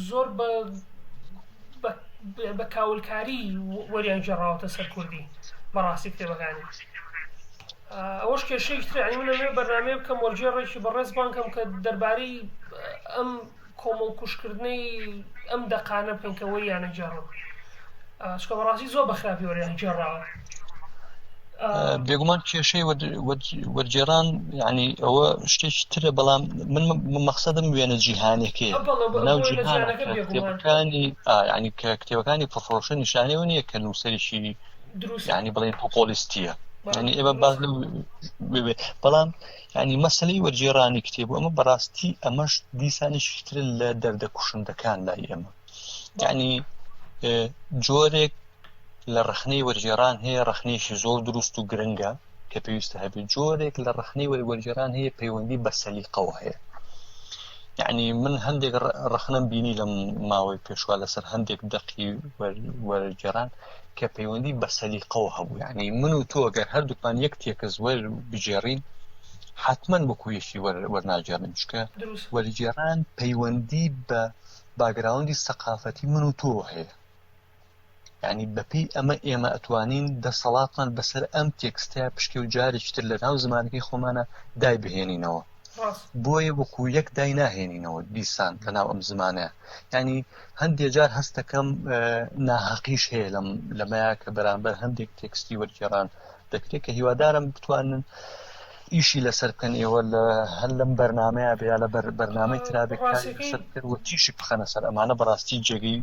زۆر بە بە کاولکاری وەریان گێڕاوەتە سەر کوردی بەڕاستی کتێبەکانی ئەوەش کێشەیەکی ترە یانی من ئەمەوێ بەرنامەیە بکەم وەرگێڕێکی بەڕێز بانگ کەم کە دەربارەی ئەم کۆمەڵکوژکردنەی ئەم دەقانە بکەن کە وەریانە گێڕن چکە بەڕاستی زۆر بە خراپی وەریان گێڕاوە. بێگومان کێشەی وەرگێڕان یعنی ئەوە شتێکی ترە بەڵام من مەقسەدم وێنە جیهانەکەی ناو جیهانەکانی ینی کە کتێبەکانی پڕفرۆشە نیشانەوە نییە کە نووسەرێکی ینی بڵێن پۆپۆلیستیە ینی ئێمە باز لەو بەڵام ینی مەسلەی وەرگێڕانی کتێب و ئەمە بەڕاستی ئەمەش دیسانیشی ترە لە دەردە کوشندەکان لای ئێمە یعنی جۆرێک لە ڕەخنەی وەرگێڕان هەیە ڕەخنەیەکی زۆر دروست و گرنگە کە پێویستە هەبێت جۆرێک لە ڕەخنەی وەرگێڕان هەیە پەیوەندی بە سەلیقەوە هەیە یعنی من هەندێک ڕەخنەم بینی لەم ماوەی پێشوا لەسەر هەندێک دەقی وەرگێڕان کە پەیوەندی بە سەلیقەوە هەبوو یعنی من و تۆ گەر هەردووکمان یەک تێکس وەر بگێڕین حتمما وەکو یەکی وەرناگێڕین چکە وەرگێڕان پەیوەندی بە باگراوندی سەقافەتی من و تۆ هەیە یانی بەپێی ئەمە ئێمە ئەتوانین دەسەڵاتمان بەسەر ئەم تێکستەیا پشکێ و جارێکی تر لە ناو زمانەکەی خۆمانە دای بهێنینەوە بۆیە وەکو یەک دای ناهێنینەوە دیسان لە ناو ئەم زمانەیە ینی هەندێ جار هەستەکەم ناهەقیش هەیە لەم لەمەیە کە بەرامبەر هەندێک تێکستی وەرگێڕان دەکرێت کە هیوادارم بتوانن ئیشی لەسەر بکەن ئێوە لە هەر لەم بەرنمەیە بێ یا لە بەر بەرنمەی ترا بێ کاری لەسەر بکەن و تیشک بخەنە سەر ئەمانە بەڕاستی جێگەی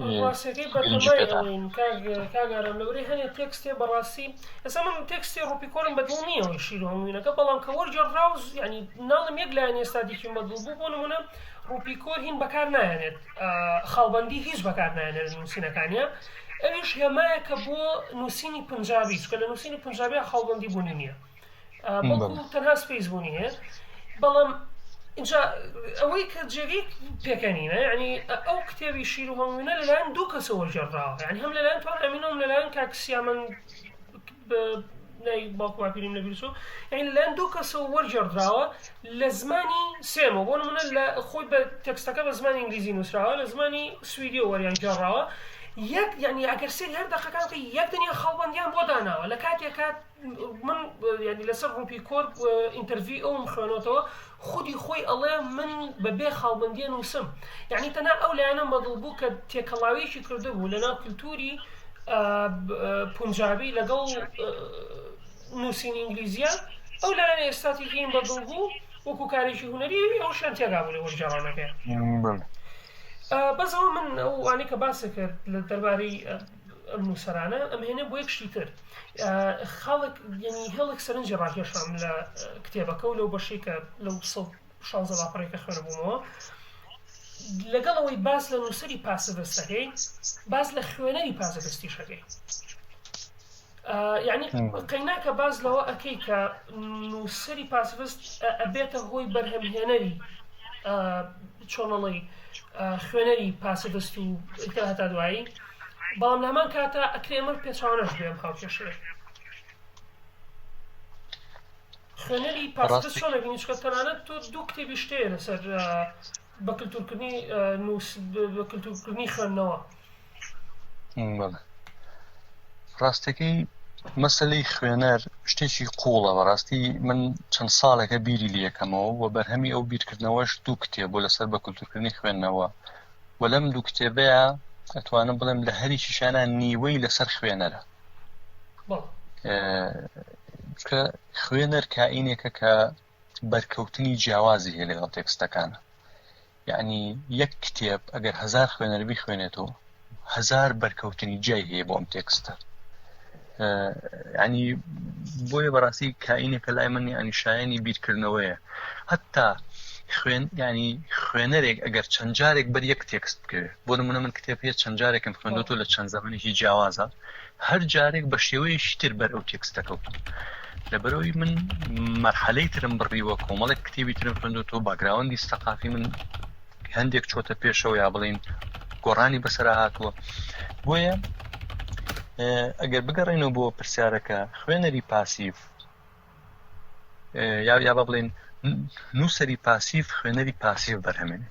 ڕاستەکەی بەتەمای ئەوەین کاک کاک ئارام لەبەرەی هەنێ تێکستێ بەڕاستی ئێستا من تێکستی ڕوپیکۆرم بەدڵ نییە ئەوەی شیر و هەنگوینەکە بەڵام کە وەرگێڕدراو یعنی ناڵم یەک لایەن ئێستاتیکیم بەدڵ بوو بۆ نمونە ڕوپیکۆر هین بەکار نایەنێت خاڵبەندی هیچ بەکار نایەنێت لە نووسینەکانیا ئەویش هێمایەکە بۆ نووسینی پنجابی چونکە لە نووسینی پنجابیا خاڵبەندی بوونی نییە بەڵکو تەنها space بوونی هەیە بەڵام اینجا ئەوەی کە جێگەی پێکەنینە یعنی ئەو کتێبی شیر و هەنگوینە لەلایەن دوو کەسەوە وەرگێڕدراوە یعنی هەم لەلایەن توان ئەمینەوە لەلایەن کاک سیامەند ناوی باوک و باپیریم لەبیر چوو یعنی لەلایەن دوو کەسەوە وەرگێڕدراوە لە زمانی سێمەوە بۆ نمونە لە خۆی بە تێکستەکە بە زمانی ئینگلیزی نووسراوە لە زمانی سویدیەوە وەریان گێڕاوە یەک یعنی ئەگەر سەیری هەر دەقەکان بکەی یەک دنیا خاڵبەندیان بۆ داناوە لە کاتێکا من یعنی لەسەر ڕوپی کۆر interview ئەوم خوێنۆتەوە خودی خۆی ئەڵێ من بە بێ خاڵبەندیە نووسم یعنی تەنها ئەو لایەنەم بەدڵ بوو کە تێکەڵاویەکی کردبوو لەناو کللتوری پونجابی لەگەڵ نووسینی ئینگلیزیە ئەو لایەنە ئێستاتیکیم بەدڵ بوو وەکو کارێکی هونەری ئەوشیان تێگا بوو لە وەرگێڕانەکەی بەس ئەوە من ئەو وانەی کە باست کرد لە دەربارەی ئەم نووسەرانە ئەمهێنێ بۆ یەک شتی تر خاڵێک یعنی هێڵێک سەرنجی ڕاکێشام لە کتێبەکە و لەو بەشەی کە لەو 116 لاپەڕەی کە خوێنبوومەوە لەگەڵ ئەوەی باس لە نووسەری پاسڤستەکەی باس لە خوێنەری پاسڤستیشەکەی یعنی قەیناکە باس لەوە ئەەکەی کە نووسری پاسڤست ئەبێتە هۆی بەرهەمهێنەری چۆنەڵی خوێنەری پاسڤست و ئیتر هەتا دوایی بەڵام لە هەمان کاتا ئەکرێ ئەمە پێچەوانەش بێ ئەم هاوکێشەیە خوێنەری پاسڤست چۆن ئەبینی چونکە تەنانەت تۆ دوو کتێبی شتەیە لەسەر بە کلتورکردنی نووس بە کلتورکردنی خوێندنەوە بەڵێ ڕاستەکەی مەسلەی خوێنەر شتێکی قوڵە بەڕاستی من چەند ساڵێکە بیری لەکەمەوە و بەرهەمی ئەو بیرکردنەوەش دوو کتێب بۆ لەسەر بە کولتورکردنی خوێندنەوە و لەم دوو کتێبەیە ئەتوانم بڵێم لە هەریکیشیانە نیوەی لەسەر خوێنەرە چکە خوێنەر کائینێکە کە بەرکەوتنی جیاوازی هەیە لەگەڵ تێکستەکانە یعنی یەک کتێب ئەگەر هەزار خوێنەر بیخوێنێتەوە هەزار بەرکەوتنی جیای هەیە بۆ ئەم تێکستە. ینی بۆیە بەڕاستی کائینێکە لای من ینی شایەنی بیرکردنەوەیە هەتا خوێن ینی خوێنەرێک ئەگەر چەند جارێک بەر یەک تێکست بکەوێت بۆ نمونە من کتێب هەیە چەند جارێکم خوێندۆتەوە لە چەند زەمەنێکی جیاوازە هەر جارێک بە شێوەیەکی تر بەر ئەو تێکستە کەوتم لەبەرەوەی من مەرحەلەی ترم بڕیوە کۆمەڵێک کتێبی ترم خوێندۆتەوە باگراوەندی سەقافی من هەندێک چۆتە پێشەوە یا بڵین گۆڕانی بەسەرا هاتووە بۆیە ئەگەر بگەڕێنەوە بۆ پرسیارەکە خوێنەری پاسیڤ یا یا بە بڵێن نووسەری پاسیڤ خوێنەری پاسیڤ بەرهەمێنێ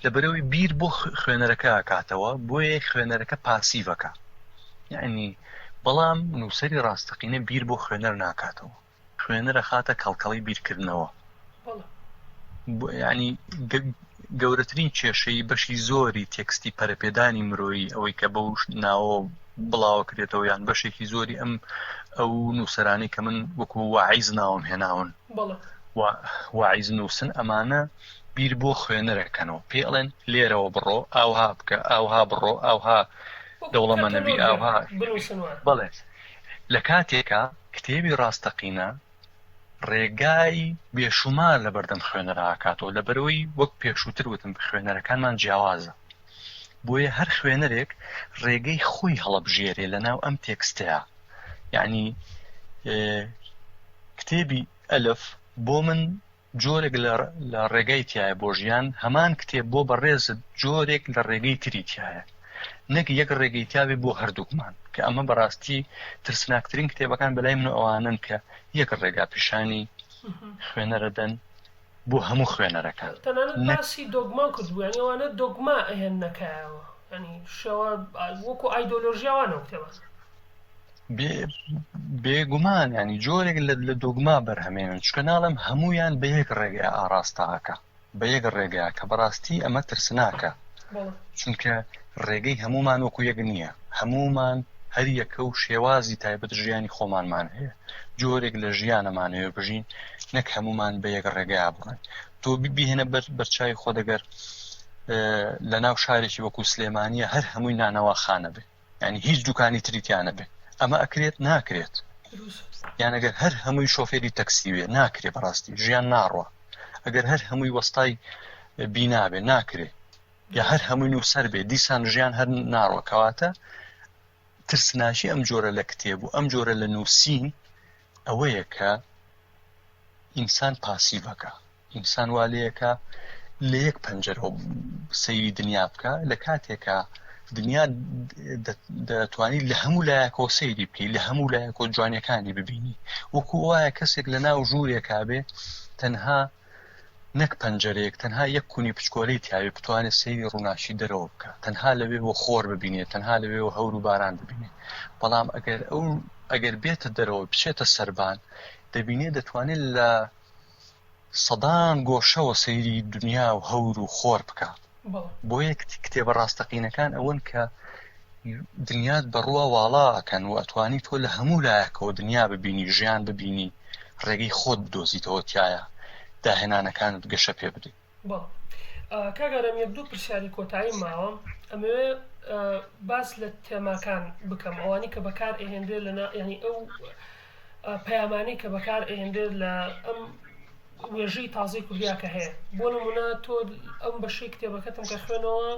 لەبەرەوەی بیر بۆ خوێنەرەکە ئەکاتەوە بۆیە خوێنەرەکە پاسیڤەکە یعنی بەڵام نووسەری ڕاستەقینە بیر بۆ خوێنەر ناکاتەوە خوێنەر ئەخاتە کەڵکەڵی بیرکردنەوە ینی گەورەترین کێشەی بەشی زۆری تێکستی پەرەپێدانی مرۆیی ئەوەی کە بەو ناوە بڵاوەکرێتەوە یان بەشێکی زۆری ئەم ئەو نووسەرانی کە من وەکو واعیز ناوم هێناون واعیز نووسن ئەمانە بیر بۆ خوێنەرەکەنەوە پێ ئەڵێن لێرەوە بڕۆ ئاوها بکە ئاوها بڕۆ ئاوها دەوڵەمەنەبی ئاوها بەڵێ لە کاتێکا کتێبی ڕاستەقینە ڕێگای بێشومار لەبەردەم خوێنەرا ئەکاتەوە، لەبەرئەوەی وەک پێشووتر وتم خوێنەرەکانمان جیاوازە، بۆیە هەر خوێنەرێک ڕێگەی خۆی هەڵەبژێرێ لەناو ئەم تێکستەیا، یەعنی کتێبی ئەلف بۆ من جۆرێک لە ڕێگای تیایە بۆ ژیان، هەمان کتێب بۆ بەڕێزت جۆرێک لە ڕێگەی تری تیایە، نەک یەک ڕێگەی تیابێ بۆ هەردووکمان، کە ئەمە بەڕاستی ترسناکترین کتێبەکان بەلای من ئەوانەن کە یەک ڕێگا پیشانی خوێنەرەدەن بۆ هەموو خوێنەرەکان. تەنانەت باسی دۆگما کردبوو، یانی ئەوانە دۆگما ئەهێننە کایەوە، یانی شێوە وەکو ئایدۆلۆژیا وانە ئەو کتێبانە. بێگومان ینی جۆرێک لە دۆگما بەرهەمێنن چکە ناڵم هەمویان بە یەک ڕێگەی ئاراستاکە بە یەک ڕێگا کە بەڕاستی ئەمە ترسناکە چونکە ڕێگەی هەمومان وەکو یەک نییە هەمومان هەر یەکە و شێوازی تایبەت ژیانی خۆمانمان هەیە جۆرێک لە ژیانەمانەوە بژین نەک هەمومان بە یەک ڕێگا بڕۆین تۆ بیهێنە بەر بەرچوی خۆ دەگەر لە ناو شارێکی وەکو سلێمانیە هەر هەمووی نانەوا خانە بێ یانی هیچ دوکانی تری تیا نەبێ ئەمە ئەکرێت ناکرێت یان ئەگەر هەر هەمووی شۆفێری تەکسی بێ ناکرێ بەڕاستی ژیان ناڕوا ئەگەر هەر هەمووی وەستای بینابێ ناکرێ یا هەر هەمووی نووسەر بێ دیسان ژیان هەر ناڕوە کەواتە ترسناکی ئەم جۆرە لە کتێب و ئەم جۆرە لە نووسین ئەوەیە کە ئینسان پاسیڤەکە ئینسان وا لێیەکا لە یەک پەنجەرەوە سەیری دنیا بکا لە کاتێکا دنیا دەتوانی لە هەموو لایەکەوە سەیری بکەی لە هەموو لایەکەوە جوانیەکانی ببینی وەکو وایە کەسێک لە ناو ژوورێکا بێ تەنها نەک پەنجەرەیەک تەنها یەک کونی پچکۆلەی تیاوێ بتوانێت سەیری ڕووناکی دەرەوە بکە تەنها لەوێوە خۆر ببینێت تەنها لەوێوە هەور و باران ببینێ بەڵام ئەگەر ئەو ئەگەر بێتە دەرەوە بچێتە سەربان دەبینێت دەتوانێت لە سەدان گۆشەوە سەیری دنیا و هەور و خۆر بکا. بۆیە کتێبە ڕاستەقینەکان ئەوەن کە دنیات بە ڕووا واڵا ئەکەن و ئەتوانی تۆ لە هەموو لایەکەوە دنیا ببینی، ژیان ببینی، ڕێگەی خۆت بدۆزیتەوە تیایا، داهێنانەکانت گەشە پێ بدەی. بەڵێ کاک ئارام یەک دوو پرسیاری کۆتایی ماوە ئەمەوێ باس لە تێماکان بکەم ئەوانی کە بەکار ئەهێنرێت لە ینی ئەو پەیامانەی کە بەکار ئەهێنرێت لە ئەم وێژەی تازەی کوردیا کە هەیە بۆ نمونە تۆ ئەم بەشەی کتێبەکەتم کە خوێنەوە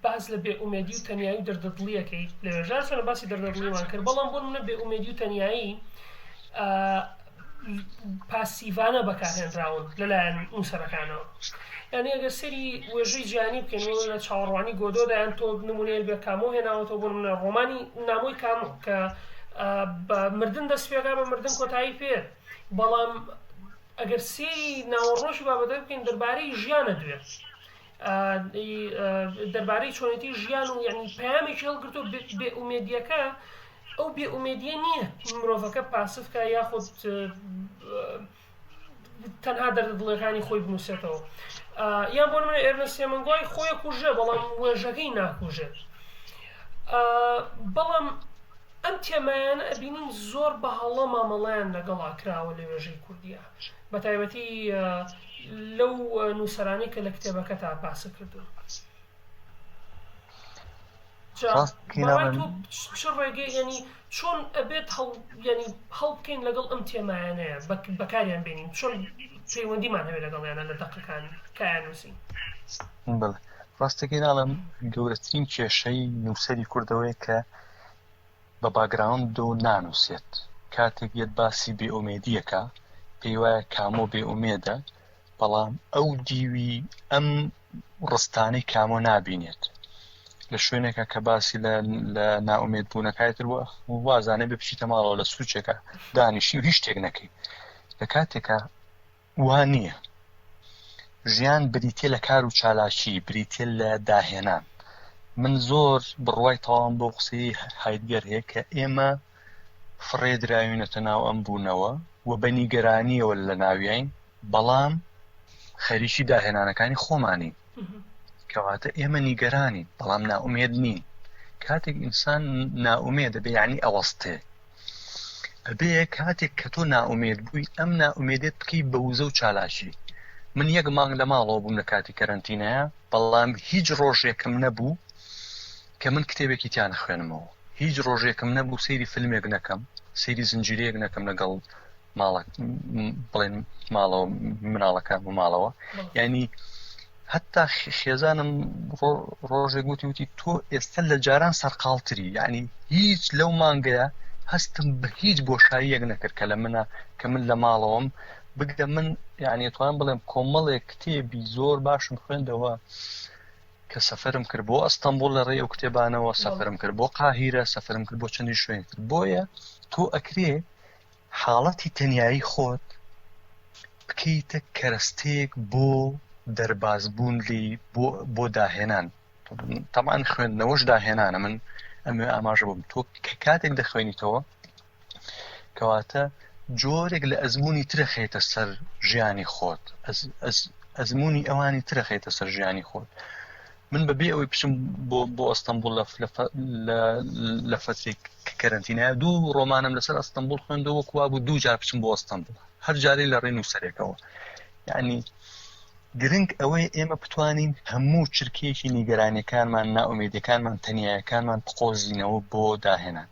باس لە بێ ئومێدی و تەنیایی و دەردەدڵیەکەی لە وێژار چۆنە باسی دەردەدڵیمان کرد بەڵام بۆ نمونە بێ ئومێدی و تەنیایی پاسیڤانە بەکارهێنراون لەلایەن نووسەرەکانەوە یعنی ئەگەر سەری وێژەی جیهانی بکەین و لە چاوەڕوانی گۆدۆدا یان تۆ نمونەیەک بێ کامۆ هێناوەتەوە بۆ نمونە ڕۆمانی نامۆی کامۆ کە بە مردن دەست پێکا بە مردن کۆتایی پێ بەڵام ئەگەر سێری ناوەڕۆژی بابەتە بکەین دەربارەی ژیانە دوێ دەربارەی چۆنێتی ژیان و یعنی پەیامێکی هەڵگرتو بێ ئومێدیەکە ئەو بێ ئومێدیە نییە مرۆڤەکە پاسف کە یاخود تەنها دەردە دڵەکانی خۆی بنووسێتەوە یان بۆ منە ئێرنست هێمنگوای خۆی کوژێ بەڵام وێژەکەی ناکوژێت بەڵام ئەم تێمایانە ئەبینین زۆر بە هەڵە مامەڵەیان لەگەڵا کراوە لە وێژەی کوردیە بە تایبەتی لەو نووسەرانەی کە لە کتێبەکەتا باست کردوون. جا ڕاست بکەی بەڕای ناڵێم تۆ چ ڕێگەی یانی چۆن ئەبێت هەڵ یانی هەڵبکەین لەگەڵ ئەم تێمایانەیە بەکاریان بێنین چۆن پەیوەندیمان هەبێت لەگەڵیانە لە دەقەکان کایان نووسین؟ بەڵێ ڕاستەکەی ناڵێم گەورەترین کێشەی نووسەری کوردەوەیە کە بە باگراوندەوە نانووسێت کاتێک یەت باسی بێئومێدیەکە پێی وایە کامۆ بێئومێدە بەڵام ئەو دیوی ئەم ڕستانەی کامۆ نابینێت لە شوێنێکە کە باسی لە لە نائومێد بوونەکای تر وازانێ بێ بچیتە ماڵەوە لە سوچێکە دانیشی و هیچ شتێک نەکەی لە کاتێکە وا نییە ژیان بریتە لە کار و چالاکی بریتە لە داهێنان من زۆر بڕوای تەواوم بۆ قسەی هایدگەر هەیە کە ئێمە فڕێ دراوینەتە ناو ئەم بوونەوە و بە نیگەرانیەوە لە ناویین بەڵام خەریکی داهێنانەکانی خۆمانین. کەواتە ئێمە نیگەرانین بەڵام نائومێد نین. کاتێک ئینسان نائومێدە بێ یعنی ئەوەستێ. ئەبێ کاتێک کە تۆ نائومێد بووی ئەم نائومێدێت بکەی بە وزە و چالاکی. من یەک مانگ لە ماڵەوە بووم لە کاتی کەرەنتینەیە بەڵام هیچ ڕۆژێکم نەبوو کە من کتێبێکی تیا نەخوێنمەوە. هیچ ڕۆژێکم نەبوو سەیری فیلمێک نەکەم، سەیری زنجیرەیەک نەکەم لەگەڵ ماڵە بڵێن ماڵەوە مناڵەکان و ماڵەوە یعنی هەتا خێزانم ڕۆژێک وتی وتی تۆ ئێستا لە جاران سەرقاڵتری یعنی هیچ لەو مانگەیە هەستم بە هیچ بۆشاییەک نەکرد کە لە منە کە من لە ماڵەوەم بگرە من یعنی توانم بڵێم کۆمەڵێک کتێبی زۆر باشم خوێندەوە کە سەفرم کرد بۆ ئەستەمبول لە ڕێی ئەو کتێبانەوە سەفرم کرد بۆ قاهیرە سەفرم کرد بۆ چەندی شوێن تر بۆیە تۆ ئەکرێ حاڵەتی تەنیایی خۆت بکەیتە کەرەستەیەک بۆ دەربازبوون لێی بۆ بۆ داهێنان تەبعەن خوێندنەوەش داهێنانە من ئەمەوێ ئاماژە بم تۆ کە کاتێک دەخوێنیتەوە کەواتە جۆرێک لە ئەزمموی ترەخێتە سەر ژیانی خۆت ئەزمموی ئەوانی ترەخێتە سەر ژیانی خۆت من بەبێ ئەوەی بچم بۆ بۆ ئەستەنبوڵ لە لە لە فەترەی کەرەنتینایە دوو ڕۆمانم لەسەر ئەستەنبوڵ خوێندەوە وەکو وابوو دوو جار بچم بۆ ئەستەنبوڵ هەر جارەی لە ڕێی نووسەرێکەوە یعنی گرنگ ئەوەیە ئێمە بتوانین هەموو چرکەیەکی نیگەرانیەکانمان نائومێدیەکانمان تەنیایەکانمان بقۆزینەوە بۆ داهێنان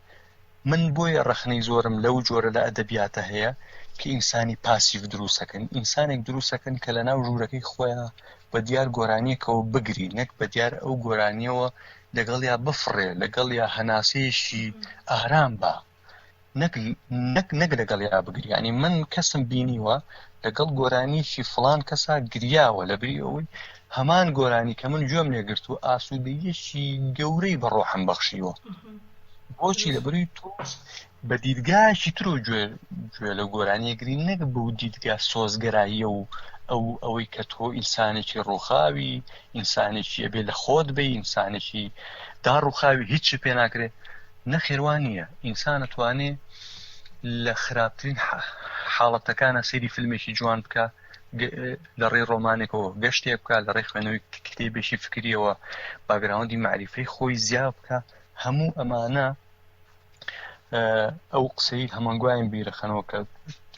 من بۆیە ڕەخنەی زۆرم لەو جۆرە لە ئەدەبیاتە هەیە کە ئینسانی پاسیڤ دروستەکەن، ئینسانێک دروستەکەن کە لەناو ژوورەکەی خۆیا بە دیار گۆرانییەکەوە بگری نەک بە دیار ئەو گۆرانییەوە لەگەڵیا بفڕێ، لەگەڵیا هەناسەیەکی ئارام با نەک نەک نەک لەگەڵیا بگری. یانی من کەسم بینیوە لەگەڵ گۆرانییەکی فڵان کەسا گریاوە لەبری ئەوەی هەمان گۆرانی کە من گوێم لێ گرتووە ئاسوودەییەکی گەورەی بە ڕۆحم بەخشیوە. بۆچی لە بری تۆ بە دیدگایەکی تر و گوێ گوێ لە گۆرانیە گری نەک بەو دیدگا سۆزگەراییە و ئەو ئەوەی کە تۆ ئینسانێکی ڕووخاوی ئینسانێکی ئەبێ لە خۆت بی ئینسانێکی داڕووخاوی هیچی پێ ناکرێ نەخێر وا نییە ئینسان ئەتوانێ لە خراپترین حاڵەتەکانە سەیری فیلمێکی جوان بکە لە ڕێی ڕۆمانێکەوە گەشتێک بکە لە ڕێی خوێنەوەی کتێبێکی فکریەوە باگراوندی مەعریفەی خۆی زیا بکە هەموو ئەمانە ئەو قسەی هەمەنگوایم بیرەخەنەوە کە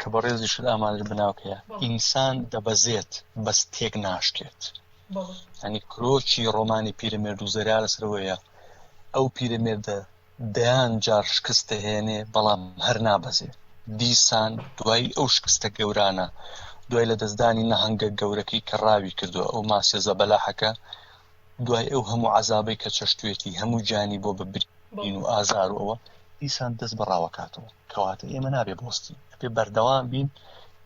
کە بەڕێزیشت ئاماژە بناوکەیە ئینسان دەبەزێت بەس تێک ناشکێت ینی کرۆکی ڕۆمانی پیرەمێرد و زەریا لەسەرەوەیە ئەو پیرەمێردە دەیان جار شکست دەهێنێ بەڵام هەر نابەزێ دیسان دوای ئەو شکستە گەورانە دوای لە دەستدانی نەهەنگە گەورەکەی کە ڕاوی کردو ئەو ماسیە زەبەلاحەکە دوای ئەو هەموو عەزابەی کە چەشتوێتی، هەموو گیانی بۆ بە برین و ئازار و ئەوە، دیسان دەست بە ڕاوەکاتەوە. کەواتە ئێمە نابێ بوەستین، ئەبێ بەردەوام بین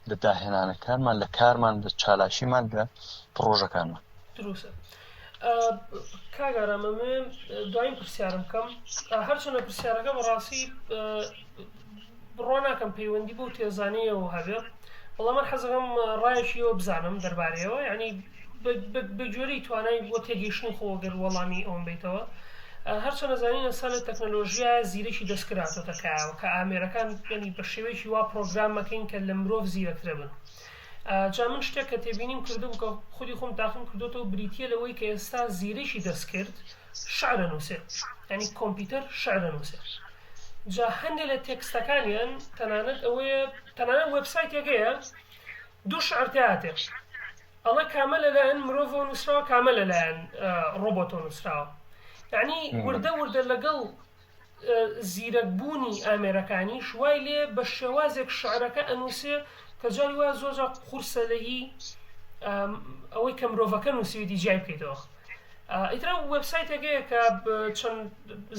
لە داهێنانەکانمان، لە کارمان، لە چالاکیمان، لە پڕۆژەکانمان. دروستە کاک ئارام ئەمەوێ دوایین پرسیارم بکەم هەرچەندە پرسیارەکە بەڕاستی بڕوا ناکەم پەیوەندی بەو تێزانەیەوە هەبێ بەڵام من حەزەکەم ڕایەکی ئێوە بزانم دەربارەیەوە یعنی بە گوێرەی توانای بۆ تێگەیشتنی خۆ گەر وەڵامی ئەوم بیتەوە هەرچەندە زانین ئێستا لە تەکنەلۆژیا زیرەکی دەستکراتۆتە کایەوە کە ئامێرەکان یعنی بە شێوەیەکی وا پرۆگرامەکەین کە لە مرۆڤ زیرەکترە بن جا من شتێک کە تێبینیم کردبوو کە خودی خۆم تاقیم کردوێتەوە بریتە لەوەی کە ئێستا زیرەکی دەستکرد شعر ئەنووسێ یانی کۆمپیوتەر شعر ئەنووسێ جا هەندێ لە تێکستەکانیان تەنانەت ئەوەیە تەنانەت وێبسایتێک هەیە دوو شعر تیااتێ ئەڵێ کامە لەلایەن مرۆڤەوە نووسراوە کامە لەلایەن ڕۆبۆتەوە نووسراوە. یعنی وردە وردە لەگەڵ زیرەک بوونی ئامێرەکانیش وای لێ بە شێوازێک شعرەکە ئەنووسێ کە جاری وایە زۆر جار قورسە لە هی ئەوەی کە مرۆڤەکە نووسیوێتی جیای بکەیتەوە. ئیتر ئەو وێبسایتێک هەیە کە چەند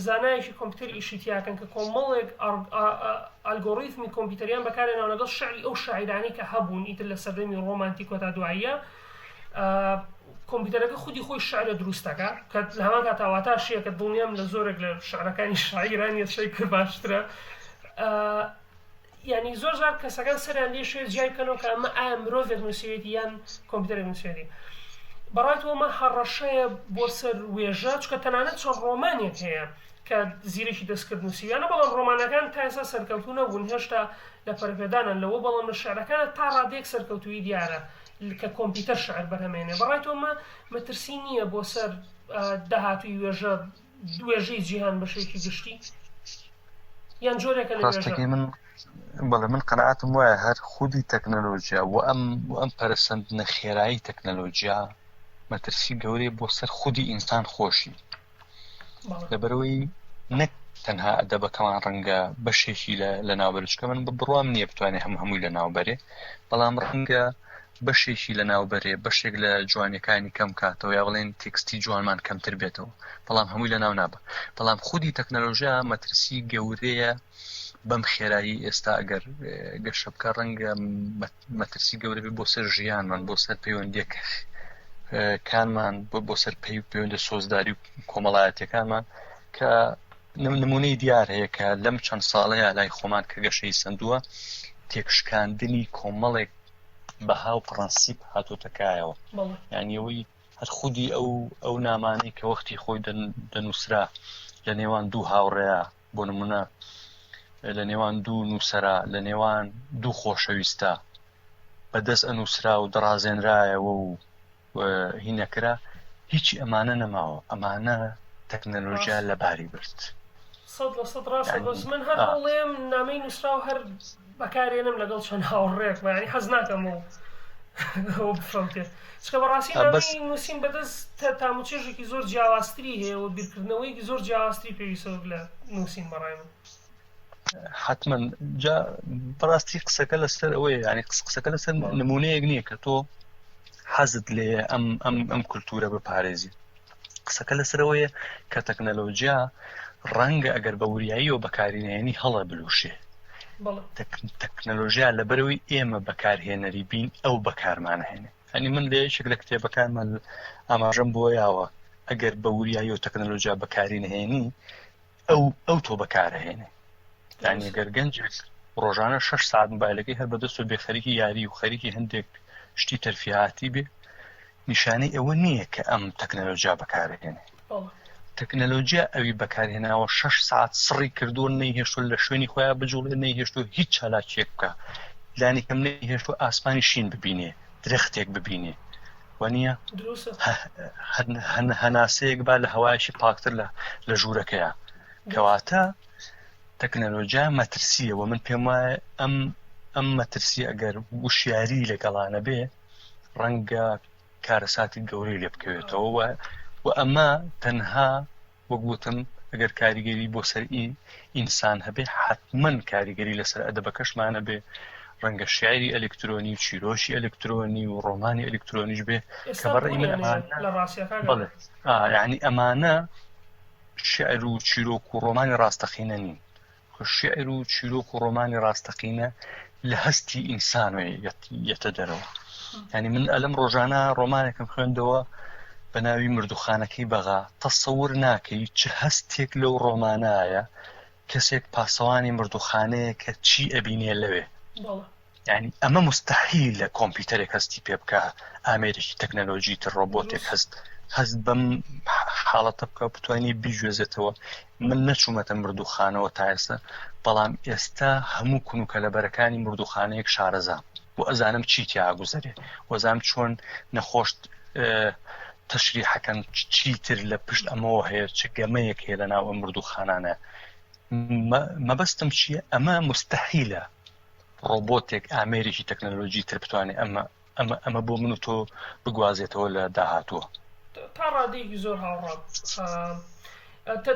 زانایەکی کۆمپیوتەر ئیشی تیاکەن کە کۆمەڵێک ئەلگۆریتمی کۆمپیوتەریان بەکارهێناوە لەگەڵ شعری ئەو شاعیرانەی کە هەبوون ئیتر لە سەردەمی ڕۆمانتیک و تا دواییە کۆمپیوتەرەکە خودی خۆی شعرە دروست دەکا کە لە هەمان کاتا واتاشیە کە دڵنیام لە زۆرێک لە شعرەکانی شاعیران یەسەی کرد باشترە یعنی زۆر جار کەسەکان سەریان لێ شوێ جیای بکەنەوە کە ئەمە ئایا مرۆڤێک نووسیوێتی یان کۆمپیوتەرێک نووسیوێتی بەڕای تۆ ئەمە هەڕەشەیە بۆ سەر وێژە چونکە تەنانەت چەند ڕۆمانێک هەیە کە زیرەکی دەستکرد نووسیویانە بەڵام ڕۆمانەکان تا ئێستا سەرکەوتوو نەبوون هێشتا لە پەرەپێدانن لەوە بەڵام لە شعرەکانە تا ڕادەیەک سەرکەوتوویی دیارە کە کۆمپیوتەر شعر بەرهەمێنێ بەڕای تۆ ئەمە مەترسی نییە بۆ سەر داهاتووی وێژە وێژەی جیهان بە شێوەیەکی گشتی یان جۆرێکە لە وێژە؟ ڕاستەکەی من بەڵێ من قەناعەتم وایە هەر خودی تەکنەلۆژیا و ئەم و ئەم پەرەسەندنە خێرایی تەکنەلۆژیا مەترسی گەورەیە بۆ سەر خودی ئینسان خۆشی لەبەرئەوەی نەک تەنها ئەدەبەکەمان ڕەنگە بەشێکی لە ناوبەرێ چونکە من بڕوام نییە بتوانێت هەم هەمووی لە ناوبەرێ بەڵام ڕەنگە بەشێکی لە ناوبەرێ بەشێک لە جوانیەکانی کەم کاتەوە یا بڵێن تێکستی جوانمان کەمتر بێتەوە بەڵام هەمووی لە ناو نابە بەڵام خودی تەکنەلۆژیا مەترسی گەورەیە بەم خێرایی ئێستا ئەگەر گەشە بکە ڕەنگە مەترسی گەورە بێ بۆ سەر ژیانمان بۆ سەر پەیوەندیەکە کانمان بۆ بۆ سەر پەی پەیوەندە سۆزداری و کۆمەڵایەتەکانمان کە نمونەی دیار هەیە کە لەم چەند ساڵەیە لای خۆمان کە گەشەی سندووە تێکشکاندنی کۆمەڵێک بەها و پڕەنسیپ هاتۆتە کایەوە یعنی ئەوەی هەر خودی ئەو ئەو نامانەی کە وەختی خۆی دەنووسرا لە نێوان دوو هاوڕێیا بۆ نمونە لە نێوان دوو نووسەرا لە نێوان دوو خۆشەویستە بە دەست ئەنووسرا و دەڕازێنرایەوە و هینەکرا هیچی ئەمانە نەماوە ئەمانە تەکنەلۆژیا لەباری برد. 100% ڕاستە بەس من هەر هەوڵێم نامەی نووسراو هەر بەکارێنم لەگەڵ چەند هاوڕێکما یانی حەز ناکەم و ئەوە بفەوتێت چکە بەڕاستی نامەی نووسین بەدەست تاموچێژێکی زۆر جیاوازتری هەیە و بیرکردنەوەیەکی زۆر جیاوازتری پێویستە وەک لە نووسین بەڕای من. حتمما جا بەڕاستی قسەکە لەسەر ئەوەیە ینی قس قسەکە لەسەر نمونەیەک نییە کە تۆ حەزت لێ ئەم ئەم ئەم کولتورە بپارێزی قسەکە لەسەرەوەیە کە تەکنەلۆجیا ڕەنگە ئەگەر بە وریاییەوە بەکاری نەهێنی هەڵە بلوشێ تەکنەلۆژیا لەبەرەوەی ئێمە بەکارهێنەری بین ئەو بەکارمانەهێنێ ئەنی من لە یەکێک لە کتێبەکانمان ئاماژەم بۆ یاوە ئەگەر بە وریایی و تەکنەلۆژیا بەکاری نهێنی ئەو ئەو تۆ بەکارهێنێ یعنی گەر گەنجێک ڕۆژانە 6 ساعت موبایلەکەی هەر بەدەست و بێ خەریکی یاری و خەریکی هەندێک شتی تەرفیهاتی بێ نیشانەی ئەوە نییە کە ئەم تەکنەلۆجیا بەکارهێنێ تەکنەلۆجیا ئەوی بەکارهێناوە شەش ساعت سڕی کردووە نەیهێشتووە لە شوێنی خۆیان بجوڵێ نەیهێشتووە هیچ چالاکیەک بکە لانی کەم نەیهێشتووە ئاسمانی شین ببینێ درەختێک ببینێ وانە هەناسەیەک با لە هەوایەکی پاکتر لە لە ژوورەکەیە کەواتە تەکنەلۆجیا مەترسیە و من پێم وایە ئەم ئەم مەترسی ئەگەر وشیاری لەگەڵانە بێ ڕەنگە کارەساتی گەورەی لێ بکەوێتەوە و و ئەمە تەنها وەک وتم ئەگەر کاریگەری بۆ سەر ئینسان هەبێ حتمما کاریگەری لەسەر ئەدەبەکەشمان هەبێ ڕەنگە شعری ئەلکترۆنی و چیرۆکی ئەلکترۆنی و ڕۆمانی ئەلکترۆنیش بێ کە بەڕێی من ئەمانە یعنی ئەمانە شعر و چیرۆک و ڕۆمانی ڕاستەقینە نین شیعر و چیرۆک و ڕۆمانی ڕاستەقینە لە هەستی ئینسانەوە یەتە دەرەوە یعنی من ئەلم ڕۆژانە ڕۆمانێکم خوێندەوە بە ناوی مردوخانەکەی بەغا تەسەور ناکەی چ هەستێک لەو ڕۆمانایە کەسێک پاسەوانی مردوخانەیە کە چی ئەبینێ لەوێ یانی ئەمە موستەحیلە کۆمپیوتەرێک هەستی پێ بکا، ئامێرێکی تەکنەلۆجی تر ڕۆبۆتێک هەست هەست بەم حاڵەتە بکا و بتوانێ بیگوێزێتەوە. من نەچوومەتە مردووخانەوە تا ئێستا، بەڵام ئێستا هەموو کون و کەلەبەرەکانی مردووخانەیەک شارەزام و ئەزانم چی تیا ئەگوزەرێ و ئەزانم چۆن نەخۆش تەشریحەکەن چی تر لە پشت ئەمەوە هەیە، چ گەمەیەک هەیە لە ناو ئەم مردووخانانە. مەبەستم چییە؟ ئەمە موستەحیلە ڕۆبۆتێک ئامێرێکی تەکنەلۆجی تر بتوانێت ئەمە ئەمە ئەمە بۆ من و تۆ بگوازێتەوە لە داهاتووە. تا ڕادەیەکی زۆر هاوڕام.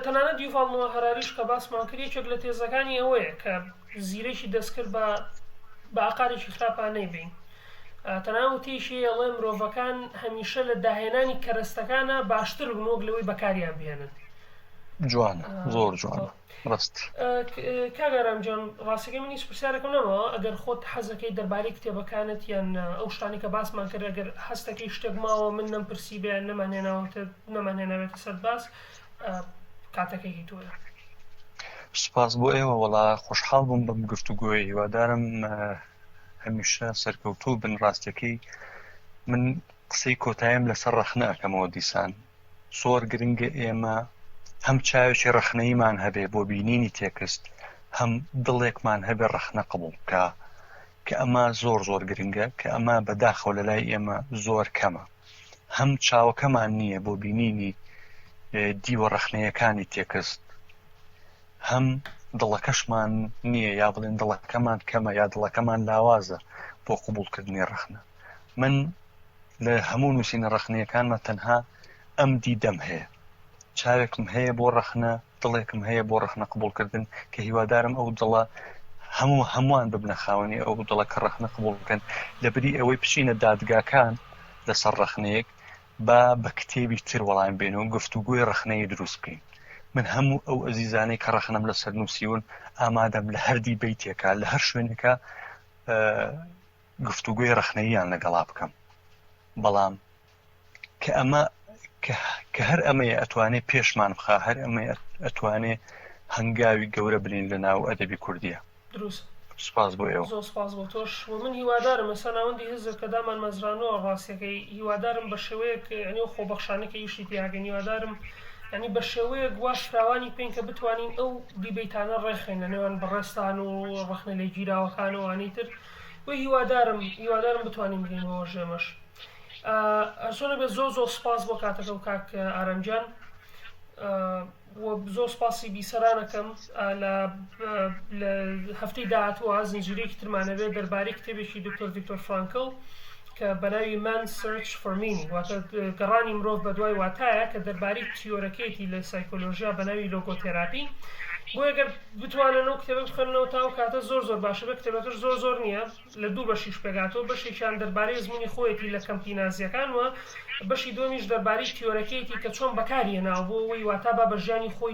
تەنانەت یوڤاڵ نۆوا هەراریش کە باسمان کرد یەکێک لە تێزەکانی ئەوەیە کە زیرەکی دەستکرد بە بە ئاقارێکی خراپا نەیبەین. تەنانەت وتەیەکی هەیە ئەڵێ مرۆڤەکان هەمیشە لە داهێنانی کەرەستەکانا باشتر بوون وەک لەوەی بەکاریان بهێنن. جوانە زۆر جوانە ڕاست. کاک ئارام گیان ڕاستەکەی من هیچ پرسیارێکم نەماوە ئەگەر خۆت حەزەکەی دەربارەی کتێبەکانت یان ئەو شتانەی کە باسمان کرد ئەگەر هەستەکەی شتێک ماوە من نەمپرسی بێ یان نەمانهێناوەتە نەمانهێنابێتە سەر باس کاتەکەی هی تۆیە. سوپاس بۆ ئێوە وەڵا خۆشحاڵ بووم بەم گفتوگۆیە هیوادارم هەمیشە سەرکەوتوو بن ڕاستەکەی من قسەی کۆتایم لەسەر ڕەخنە ئەکەمەوە دیسان زۆر گرنگە ئێمە هەم چاوێکی ڕەخنەییمان هەبێ بۆ بینینی تێکست هەم دڵێکمان هەبێ ڕەخنە قبوڵ بکا کە ئەمە زۆر زۆر گرنگە کە ئەمە بەداخەوە لە لای ئێمە زۆر کەمە هەم چاوەکەمان نییە بۆ بینینی دیوە ڕەخنەیەکانی تێکست هەم دڵەکەشمان نییە یا بڵێن دڵەکەمان کەمە یا دڵەکەمان لاوازە بۆ قبوڵکردنی ڕەخنە من لە هەموو نووسینە ڕەخنەیەکانمە تەنها ئەم دیدەم هەیە چاوێکم هەیە بۆ ڕەخنە دڵێکم هەیە بۆ ڕەخنە قبوڵکردن کە هیوادارم ئەو دڵە هەموو هەمووان ببنە خاوەنی ئەو دڵە کە ڕەخنە قبوڵ بکەن لەبری ئەوەی بچینە دادگاکان لەسەر ڕەخنەیەک با بە کتێبی تر وەڵام بێنەوە گفتوگۆی ڕەخنەیی دروست بکەین من هەموو ئەو ئەزیزانەی کە ڕەخنەم لەسەر نووسیون ئامادەم لە هەر دیبەیتێکا لە هەر شوێنێکا گفتوگۆی ڕەخنەییان لەگەڵا بکەم بەڵام کە ئەمە کە هەر ئەمەیە ئەتوانێ پێشمان بخا هەر ئەمەیە ئەتوانێ هەنگاوی گەورە بنین لە ناو ئەدەبی کوردیە. دروست. سوپاس بۆ ئێوە. زۆر سوپاس بۆ تۆش و من هیوادارم ئێستا ناوەندی هزر کە دامان مەزرانوە ڕاستیەکەی هیوادارم بە شێوەیەک یانی ئەو خۆبەخشانەی کە ئیشی پێ ئەکەین هیوادارم یانی بە شێوەیەک وا فراوانی بکەین کە بتوانین ئەو دیبەیتانە ڕێکخەین لە نێوان بەڕێزتان و ڕەخنە لێگیراوەکان و ئەوانەی تر و هیوادارم هیوادارم بتوانین بگەین بەوەش ئێمەش هەرچۆنە بێت زۆر زۆر سوپاس بۆ کاتەکە و کاک ئارام گیان و زۆر سوپاسی بیسەران ئەکەم لە لە هەفتەی داهاتووە زنجیرەیەکی ترمان هەبێت دەربارەی کتێبێکی دکتۆر ڤیکتۆر فرانکل کە بە ناوی Man Search for Meaning واتە گەڕانی مرۆڤ بە دوای واتایە کە دەربارەی تیۆرەکەیەتی لە سایکۆلۆژیا بە ناوی لۆگۆتێراپی بۆیە گەر بتوانن ئەو کتێبە بخوێننەوە تا ئەو کاتە زۆر زۆر باشە بێ کتێبەکەش زۆر زۆر نییە لە دوو بەشیش پێکهاتووە بەشێکیان دەربارەی ئەزموونی خۆیەتی لە کەمپی نازییەکان و بەشی دووەمیش دەربارەی تیۆرەکەیەتی کە چۆن بەکاری هێناوە بۆ ئەوەی واتا با بە ژیانی خۆی.